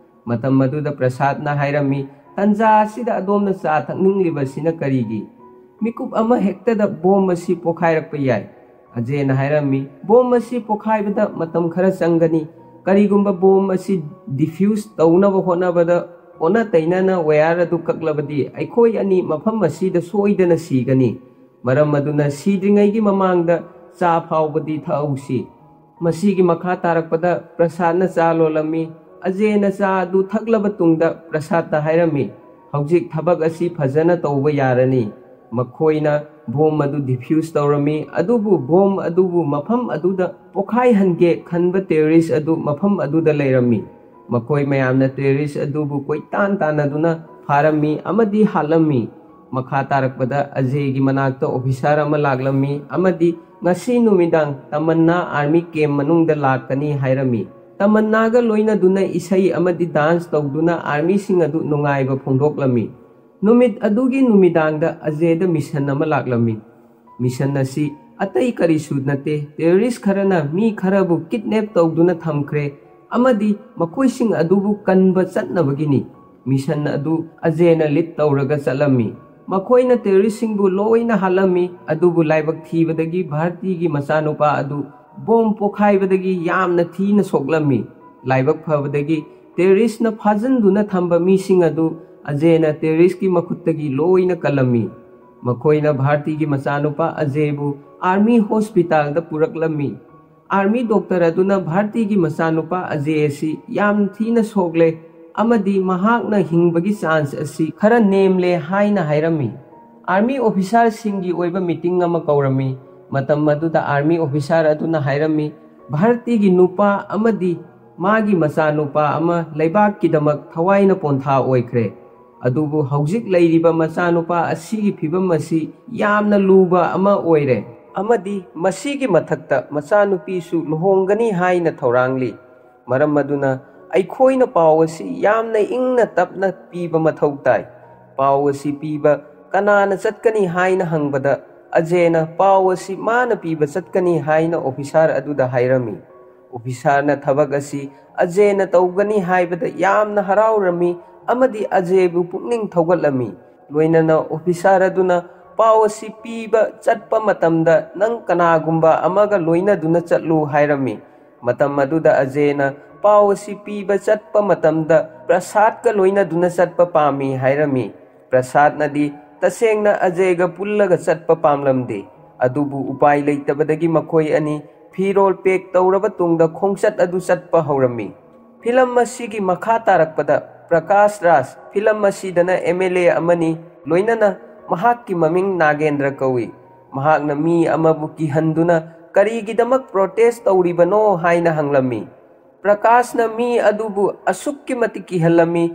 ꯃꯇꯝ ꯑꯗꯨꯗ ꯄ꯭ꯔꯁꯥꯗꯅ ꯍꯥꯏꯔꯝꯃꯤ, "ꯇꯟꯖꯥ ꯑꯁꯤꯗ ꯑꯗꯣꯝꯅ ꯆꯥ ꯊꯛꯅꯤꯡꯂꯤꯕꯁꯤꯅ ꯀꯔꯤꯒꯤ? ꯃꯤꯀꯨꯞ ꯑꯃ ꯍꯦꯛꯇꯗ ꯕꯣꯝ ꯑꯁꯤ ꯄꯣꯈꯥꯏꯔꯛꯄ ꯌꯥꯏ꯫" ꯑꯖꯦꯅ ꯍꯥꯏꯔꯝꯃꯤ, "ꯕꯣꯝ ꯑꯁꯤ ꯄꯣꯈꯥꯏꯕꯗ ꯃꯇꯝ ꯈꯔ ꯆꯪꯒꯅꯤ꯫ ꯀꯔꯤꯒꯨꯝꯕ ꯕꯣꯝ ꯑꯁꯤ ꯗꯤꯐ꯭ꯌꯨꯁ ꯇꯧꯅꯕ ꯍꯣꯠꯅꯕꯗ ꯑꯣꯟꯅ ꯇꯩꯅꯅ ꯋꯥꯌꯔ ꯑꯗꯨ ꯀꯛꯂꯕꯗꯤ ꯑꯩꯈꯣꯏ ꯑꯅꯤ ꯃꯐꯝ ꯑꯁꯤꯗ ꯁꯣꯏꯗꯅ ꯁꯤꯒꯅꯤ꯫ ꯃꯔꯝ ꯑꯗꯨꯅ ꯁꯤꯗ꯭ꯔꯤꯉꯩꯒꯤ ꯃꯃꯥꯡꯗ ꯆꯥ ꯐꯥꯎꯕꯗꯤ ꯊꯛꯍꯧꯁꯤ꯫" ꯃꯁꯤꯒꯤ ꯃꯈꯥ ꯇꯥꯔꯛꯄꯗ ꯄ꯭ꯔꯁꯥꯗꯅ ꯆꯥ ꯂꯣꯜꯂꯝꯃꯤ꯫ ꯑꯖꯦꯅ ꯆꯥ ꯑꯗꯨ ꯊꯛꯂꯕ ꯇꯨꯡꯗ ꯄ꯭ꯔꯁꯥꯗꯇ ꯍꯥꯏꯔꯝꯃꯤ, "ꯍꯧꯖꯤꯛ ꯊꯕꯛ ꯑꯁꯤ ꯐꯖꯅ ꯇꯧꯕ ꯌꯥꯔꯅꯤ꯫" ꯃꯈꯣꯏꯅ ꯕꯣꯝ ꯑꯗꯨ ꯗꯤꯐ꯭ꯌꯨꯁ ꯇꯧꯔꯝꯃꯤ, ꯑꯗꯨꯕꯨ ꯕꯣꯝ ꯑꯗꯨꯕꯨ ꯃꯐꯝ ꯑꯗꯨꯗ ꯄꯣꯈꯥꯏꯍꯟꯒꯦ ꯈꯟꯕ ꯇꯦꯔꯣꯔꯤꯁ ꯑꯗꯨ ꯃꯐꯝ ꯑꯗꯨꯗ ꯂꯩꯔꯝꯃꯤ꯫ ꯃꯈꯣꯏ ꯃꯌꯥꯝꯅ ꯇꯦꯔꯣꯔꯤꯁ ꯑꯗꯨꯕꯨ ꯀꯣꯏꯇꯥꯟ ꯇꯥꯟꯅꯗꯨꯅ ꯐꯥꯔꯝꯃꯤ ꯑꯃꯗꯤ ꯍꯥꯠꯂꯝꯃꯤ꯫ ꯃꯈꯥ ꯇꯥꯔꯛꯄꯗ ꯑꯖꯦꯒꯤ ꯃꯅꯥꯛꯇ ꯑꯣꯐꯤꯁꯥꯔ ꯑꯃ ꯂꯥꯛꯂꯝꯃꯤ ꯑꯃꯗꯤ ꯉꯁꯤ ꯅꯨꯃꯤꯗꯥꯡ ꯇꯃꯟꯅꯥ ꯑꯥꯔꯃꯤ ꯀꯦꯝ ꯃꯅꯨꯡꯗ ꯂꯥꯛꯀꯅꯤ ꯍꯥꯏꯔꯝꯃꯤ꯫ ꯇꯃꯟꯅꯥꯒ ꯂꯣꯏꯅꯗꯨꯅ ꯏꯁꯩ ꯑꯃꯗꯤ ꯗꯥꯟꯁ ꯇꯧꯗꯨꯅ ꯑꯥꯔꯃꯤꯁꯤꯡ ꯑꯗꯨ ꯅꯨꯡꯉꯥꯏꯕ ꯐꯣꯡꯗꯣꯛꯂꯝꯃꯤ꯫ ꯅꯨꯃꯤꯠ ꯑꯗꯨꯒꯤ ꯅꯨꯃꯤꯗꯥꯡꯗ ꯑꯖꯦꯗ ꯃꯤꯁꯟ ꯑꯃ ꯂꯥꯛꯂꯝꯃꯤ꯫ ꯃꯤꯁꯟ ꯑꯁꯤ ꯑꯇꯩ ꯀꯔꯤꯁꯨ ꯅꯠꯇꯦ, ꯇꯦꯔꯣꯔꯤꯁ ꯈꯔꯅ ꯃꯤ ꯈꯔꯕꯨ ꯀꯤꯗꯅꯦꯞ ꯇꯧꯗꯨꯅ ꯊꯝꯈ꯭ꯔꯦ ꯑꯃꯗꯤ ꯃꯈꯣꯏꯁꯤꯡ ꯑꯗꯨꯕꯨ ꯀꯟꯕ ꯆꯠꯅꯕꯒꯤꯅꯤ꯫ ꯃꯤꯁꯟ ꯑꯗꯨ ꯑꯖꯦꯅ ꯂꯤꯗ ꯇꯧꯔꯒ ꯆꯠꯂꯝꯃꯤ꯫ ꯃꯈꯣꯏꯅ ꯇꯦꯔꯣꯔꯤꯁꯁꯤꯡꯕꯨ ꯂꯣꯏꯅ ꯍꯥꯠꯂꯝꯃꯤ, ꯑꯗꯨꯕꯨ ꯂꯥꯏꯕꯛ ꯊꯤꯕꯗꯒꯤ ꯚꯥꯔꯇꯤꯒꯤ ꯃꯆꯥꯅꯨꯄꯥ ꯑꯗꯨ ꯕꯣꯝ ꯄꯣꯈꯥꯏꯕꯗꯒꯤ ꯌꯥꯝꯅ ꯊꯤꯅ ꯁꯣꯛꯂꯝꯃꯤ꯫ ꯂꯥꯏꯕꯛ ꯐꯕꯗꯒꯤ ꯇꯦꯔꯣꯔꯤꯁꯅ ꯐꯥꯖꯤꯟꯗꯨꯅ ꯊꯝꯕ ꯃꯤꯁꯤꯡ ꯑꯗꯨ ꯑꯖꯦꯅ ꯇꯦꯔꯣꯔꯤꯁꯀꯤ ꯃꯈꯨꯠꯇꯒꯤ ꯂꯣꯏꯅ ꯀꯜꯂꯝꯃꯤ꯫ ꯃꯈꯣꯏꯅ ꯚꯥꯔꯇꯤꯒꯤ ꯃꯆꯥꯅꯨꯄꯥ ꯑꯖꯦꯕꯨ ꯑꯥꯔꯃꯤ ꯍꯣꯁꯄꯤꯇꯥꯜꯗ ꯄꯨꯔꯛꯂꯝꯃꯤ꯫ ꯑꯥꯔꯃꯤ ꯗꯣꯛꯇꯔ ꯑꯗꯨꯅ ꯚꯥꯔꯇꯤꯒꯤ ꯃꯆꯥꯅꯨꯄꯥ ꯑꯖꯦ ꯑꯁꯤ ꯌꯥꯝ ꯊꯤꯅ ꯁꯣꯛꯂꯦ ꯑꯃꯗꯤ ꯃꯍꯥꯛꯅ ꯍꯤꯡꯕꯒꯤ ꯆꯥꯟꯁ ꯑꯁꯤ ꯈꯔ ꯅꯦꯝꯂꯦ ꯍꯥꯏꯅ ꯍꯥꯏꯔꯝꯃꯤ꯫ ꯑꯥꯔꯃꯤ ꯑꯣꯐꯤꯁꯥꯔꯁꯤꯡꯒꯤ ꯑꯣꯏꯕ ꯃꯤꯇꯤꯡ ꯑꯃ ꯀꯧꯔꯝꯃꯤ꯫ ꯃꯇꯝ ꯑꯗꯨꯗ ꯑꯥꯔꯃꯤ ꯑꯣꯐꯤꯁꯥꯔ ꯑꯗꯨꯅ ꯍꯥꯏꯔꯝꯃꯤ, "ꯚꯥꯔꯇꯤꯒꯤ ꯅꯨꯄꯥ ꯑꯃꯗꯤ ꯃꯥꯒꯤ ꯃꯆꯥꯅꯨꯄꯥ ꯑꯃ ꯂꯩꯕꯥꯛꯀꯤꯗꯃꯛ ꯊꯋꯥꯏꯅ ꯄꯣꯟꯊꯥ ꯑꯣꯏꯈ꯭ꯔꯦ꯫ ꯑꯗꯨꯕꯨ ꯍꯧꯖꯤꯛ ꯂꯩꯔꯤꯕ ꯃꯆꯥꯅꯨꯄꯥ ꯑꯁꯤꯒꯤ ꯐꯤꯕꯝ ꯑꯁꯤ ꯌꯥꯝꯅ ꯂꯨꯕ ꯑꯃ ꯑꯣꯏꯔꯦ ꯑꯃꯗꯤ ꯃꯁꯤꯒꯤ ꯃꯊꯛꯇ ꯃꯆꯥꯅꯨꯄꯤꯁꯨ ꯂꯨꯍꯣꯡꯒꯅꯤ ꯍꯥꯏꯅ ꯊꯧꯔꯥꯡꯂꯤ꯫ ꯃꯔꯝ ꯑꯗꯨꯅ ꯑꯩꯈꯣꯏꯅ ꯄꯥꯎ ꯑꯁꯤ ꯌꯥꯝꯅ ꯏꯪꯅ ꯇꯞꯅ ꯄꯤꯕ ꯃꯊꯧ ꯇꯥꯏ꯫ ꯄꯥꯎ ꯑꯁꯤ ꯄꯤꯕ ꯀꯅꯥꯅ ꯆꯠꯀꯅꯤ ꯍꯥꯏꯅ ꯍꯪꯕꯗ, ꯑꯖꯦꯅ ꯄꯥꯎ ꯑꯁꯤ ꯃꯥꯅ ꯄꯤꯕ ꯆꯠꯀꯅꯤ ꯍꯥꯏꯅ ꯑꯣꯐꯤꯁꯥꯔ ꯑꯗꯨꯗ ꯍꯥꯏꯔꯝꯃꯤ꯫ ꯑꯣꯐꯤꯁꯥꯔꯅ ꯊꯕꯛ ꯑꯁꯤ ꯑꯖꯦꯅ ꯇꯧꯒꯅꯤ ꯍꯥꯏꯕꯗ ꯌꯥꯝꯅ ꯍꯔꯥꯎꯔꯝꯃꯤ ꯑꯃꯗꯤ ꯑꯖꯦꯕꯨ ꯄꯨꯛꯅꯤꯡ ꯊꯧꯒꯠꯂꯝꯃꯤ꯫ ꯂꯣꯏꯅꯅ ꯑꯣꯐꯤꯁꯥꯔ ꯑꯗꯨꯅ ꯄꯥꯎ ꯑꯁꯤ ꯄꯤꯕ ꯆꯠꯄ ꯃꯇꯝꯗ, "ꯅꯪ ꯀꯅꯥꯒꯨꯝꯕ ꯑꯃꯒ ꯂꯣꯏꯅꯗꯨꯅ ꯆꯠꯂꯨ" ꯍꯥꯏꯔꯝꯃꯤ꯫ ꯃꯇꯝ ꯑꯗꯨꯗ ꯑꯖꯦꯅ ꯄꯥꯎ ꯑꯁꯤ ꯄꯤꯕ ꯆꯠꯄ ꯃꯇꯝꯗ, "ꯄ꯭ꯔꯁꯥꯗꯀ ꯂꯣꯏꯅꯗꯨꯅ ꯆꯠꯄ ꯄꯥꯝꯃꯤ" ꯍꯥꯏꯔꯝꯃꯤ꯫ ꯄ꯭ꯔꯁꯥꯗꯅꯗꯤ ꯇꯁꯦꯡꯅ ꯑꯖꯦꯒ ꯄꯨꯜꯂꯒ ꯆꯠꯄ ꯄꯥꯝꯂꯝꯗꯦ꯫ ꯑꯗꯨꯕꯨ ꯎꯄꯥꯏ ꯂꯩꯇꯕꯗꯒꯤ ꯃꯈꯣꯏ ꯑꯅꯤ ꯐꯤꯔꯣꯜ ꯄꯦꯛ ꯇꯧꯔꯕ ꯇꯨꯡꯗ ꯈꯣꯡꯆꯠ ꯑꯗꯨ ꯆꯠꯄ ꯍꯧꯔꯝꯃꯤ꯫ ꯐꯤꯂꯝ ꯑꯁꯤꯒꯤ ꯃꯈꯥ ꯇꯥꯔꯛꯄꯗ, ꯄ꯭ꯔꯀꯥꯁ ꯔꯥꯖ ꯐꯤꯂꯝ ꯑꯁꯤꯗꯅ ꯑꯦꯝ ꯑꯦꯜ ꯑꯦ ꯑꯃꯅꯤ, ꯂꯣꯏꯅꯅ ꯃꯍꯥꯛꯀꯤ ꯃꯃꯤꯡ ꯅꯥꯒꯦꯟꯗ꯭ꯔ ꯀꯧꯏ꯫ ꯃꯍꯥꯛꯅ ꯃꯤ ꯑꯃꯕꯨ ꯀꯤꯍꯟꯗꯨꯅ ꯀꯔꯤꯒꯤꯗꯃꯛ ꯄ꯭ꯔꯣꯇꯦꯁ ꯇꯧꯔꯤꯕꯅꯣ ꯍꯥꯏꯅ ꯍꯪꯂꯝꯃꯤ꯫ ꯄ꯭ꯔꯀꯥꯁꯅ ꯃꯤ ꯑꯗꯨꯕꯨ ꯑꯁꯨꯛꯀꯤ ꯃꯇꯤꯛ ꯀꯤꯍꯜꯂꯝꯃꯤ,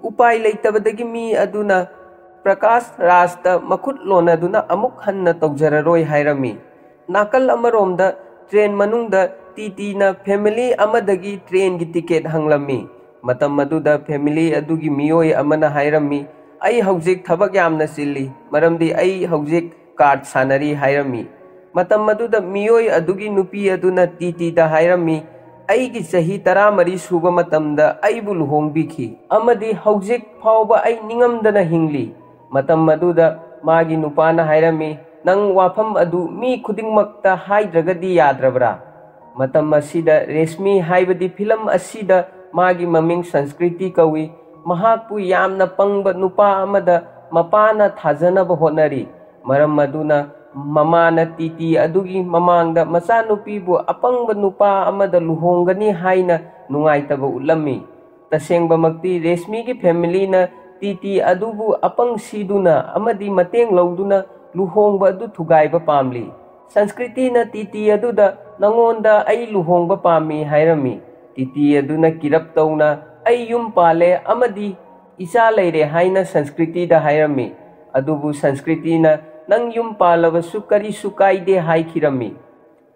ꯎꯄꯥꯏ ꯂꯩꯇꯕꯗꯒꯤ ꯃꯤ ꯑꯗꯨꯅ ꯄ꯭ꯔꯀꯥꯁ ꯔꯥꯖꯇ ꯃꯈꯨꯠ ꯂꯣꯟꯅꯗꯨꯅ ꯑꯃꯨꯛ ꯍꯟꯅ ꯇꯧꯖꯔꯔꯣꯏ ꯍꯥꯏꯔꯝꯃꯤ꯫ ꯅꯥꯀꯜ ꯑꯃꯔꯣꯝꯗ ꯇ꯭ꯔꯦꯟ ꯃꯅꯨꯡꯗ ꯇꯤ ꯇꯤꯅ ꯐꯦꯃꯤꯂꯤ ꯑꯃꯗꯒꯤ ꯇ꯭ꯔꯦꯟꯒꯤ ꯇꯤꯀꯦꯠ ꯍꯪꯂꯝꯃꯤ꯫ ꯃꯇꯝ ꯑꯗꯨꯗ ꯐꯦꯃꯤꯂꯤ ꯑꯗꯨꯒꯤ ꯃꯤꯑꯣꯏ ꯑꯃꯅ ꯍꯥꯏꯔꯝꯃꯤ, "ꯑꯩ ꯍꯧꯖꯤꯛ ꯊꯕꯛ ꯌꯥꯝꯅ ꯆꯤꯜꯂꯤ, ꯃꯔꯝꯗꯤ ꯑꯩ ꯍꯧꯖꯤꯛ ꯀꯥꯔꯗ ꯁꯥꯟꯅꯔꯤ" ꯍꯥꯏꯔꯝꯃꯤ꯫ ꯃꯇꯝ ꯑꯗꯨꯗ ꯃꯤꯑꯣꯏ ꯑꯗꯨꯒꯤ ꯅꯨꯄꯤ ꯑꯗꯨꯅ ꯇꯤ ꯇꯤꯗ ꯍꯥꯏꯔꯝꯃꯤ, "ꯑꯩꯒꯤ ꯆꯍꯤ ꯇꯔꯥꯃꯔꯤ ꯁꯨꯕ ꯃꯇꯝꯗ ꯑꯩꯕꯨ ꯂꯨꯍꯣꯡꯕꯤꯈꯤ ꯑꯃꯗꯤ ꯍꯧꯖꯤꯛ ꯐꯥꯎꯕ ꯑꯩ ꯅꯤꯡꯉꯝꯗꯅ ꯍꯤꯡꯂꯤ"꯫ ꯃꯇꯝ ꯑꯗꯨꯗ ꯃꯥꯒꯤ ꯅꯨꯄꯥꯅ ꯍꯥꯏꯔꯝꯃꯤ, "ꯅꯪ ꯋꯥꯐꯝ ꯑꯗꯨ ꯃꯤ ꯈꯨꯗꯤꯡꯃꯛꯇ ꯍꯥꯏꯗ꯭ꯔꯒꯗꯤ ꯌꯥꯗ꯭ꯔꯕ꯭ꯔꯥ?" ꯃꯇꯝ ꯑꯁꯤꯗ ꯔꯦꯁꯃꯤ ꯍꯥꯏꯕꯗꯤ ꯐꯤꯂꯝ ꯑꯁꯤꯗ ꯃꯥꯒꯤ ꯃꯃꯤꯡ ꯁꯪꯁꯀ꯭ꯔꯤꯇꯤ ꯀꯧꯏ꯫ ꯃꯍꯥꯛꯄꯨ ꯌꯥꯝꯅ ꯄꯪꯕ ꯅꯨꯄꯥ ꯑꯃꯗ ꯃꯄꯥꯅ ꯊꯥꯖꯅꯕ ꯍꯣꯠꯅꯔꯤ꯫ ꯃꯔꯝ ꯑꯗꯨꯅ ꯃꯃꯥꯅ ꯇꯤꯇꯤ ꯑꯗꯨꯒꯤ ꯃꯃꯥꯡꯗ ꯃꯆꯥꯅꯨꯄꯤꯕꯨ ꯑꯄꯪꯕ ꯅꯨꯄꯥ ꯑꯃꯗ ꯂꯨꯍꯣꯡꯒꯅꯤ ꯍꯥꯏꯅ ꯅꯨꯡꯉꯥꯏꯇꯕ ꯎꯠꯂꯝꯃꯤ꯫ ꯇꯁꯦꯡꯕꯃꯛꯇꯤ ꯔꯦꯁꯃꯤꯒꯤ ꯐꯦꯃꯤꯂꯤꯅ ꯇꯤꯇꯤ ꯑꯗꯨꯕꯨ ꯑꯄꯪ ꯁꯤꯗꯨꯅ ꯑꯃꯗꯤ ꯃꯇꯦꯡ ꯂꯧꯗꯨꯅ ꯂꯨꯍꯣꯡꯕ ꯑꯗꯨ ꯊꯨꯒꯥꯏꯕ ꯄꯥꯝꯂꯤ꯫ ꯁꯪꯁꯀ꯭ꯔꯤꯇꯤꯅ ꯇꯤꯇꯤ ꯑꯗꯨꯗ, "ꯅꯉꯣꯟꯗ ꯑꯩ ꯂꯨꯍꯣꯡꯕ ꯄꯥꯝꯃꯤ" ꯍꯥꯏꯔꯝꯃꯤ꯫ ꯇꯤꯇꯤ ꯑꯗꯨꯅ ꯀꯤꯔꯞ ꯇꯧꯅ, "ꯑꯩ ꯌꯨꯝ ꯄꯥꯜꯂꯦ ꯑꯃꯗꯤ ꯏꯆꯥ ꯂꯩꯔꯦ" ꯍꯥꯏꯅ ꯁꯪꯁꯀ꯭ꯔꯤꯇꯤꯗ ꯍꯥꯏꯔꯝꯃꯤ꯫ ꯑꯗꯨꯕꯨ ꯁꯪꯁꯀ꯭ꯔꯤꯇꯤꯅ, "ꯅꯪ ꯌꯨꯝ ꯄꯥꯜꯂꯕꯁꯨ ꯀꯔꯤꯁꯨ ꯀꯥꯏꯗꯦ" ꯍꯥꯏꯈꯤꯔꯝꯃꯤ꯫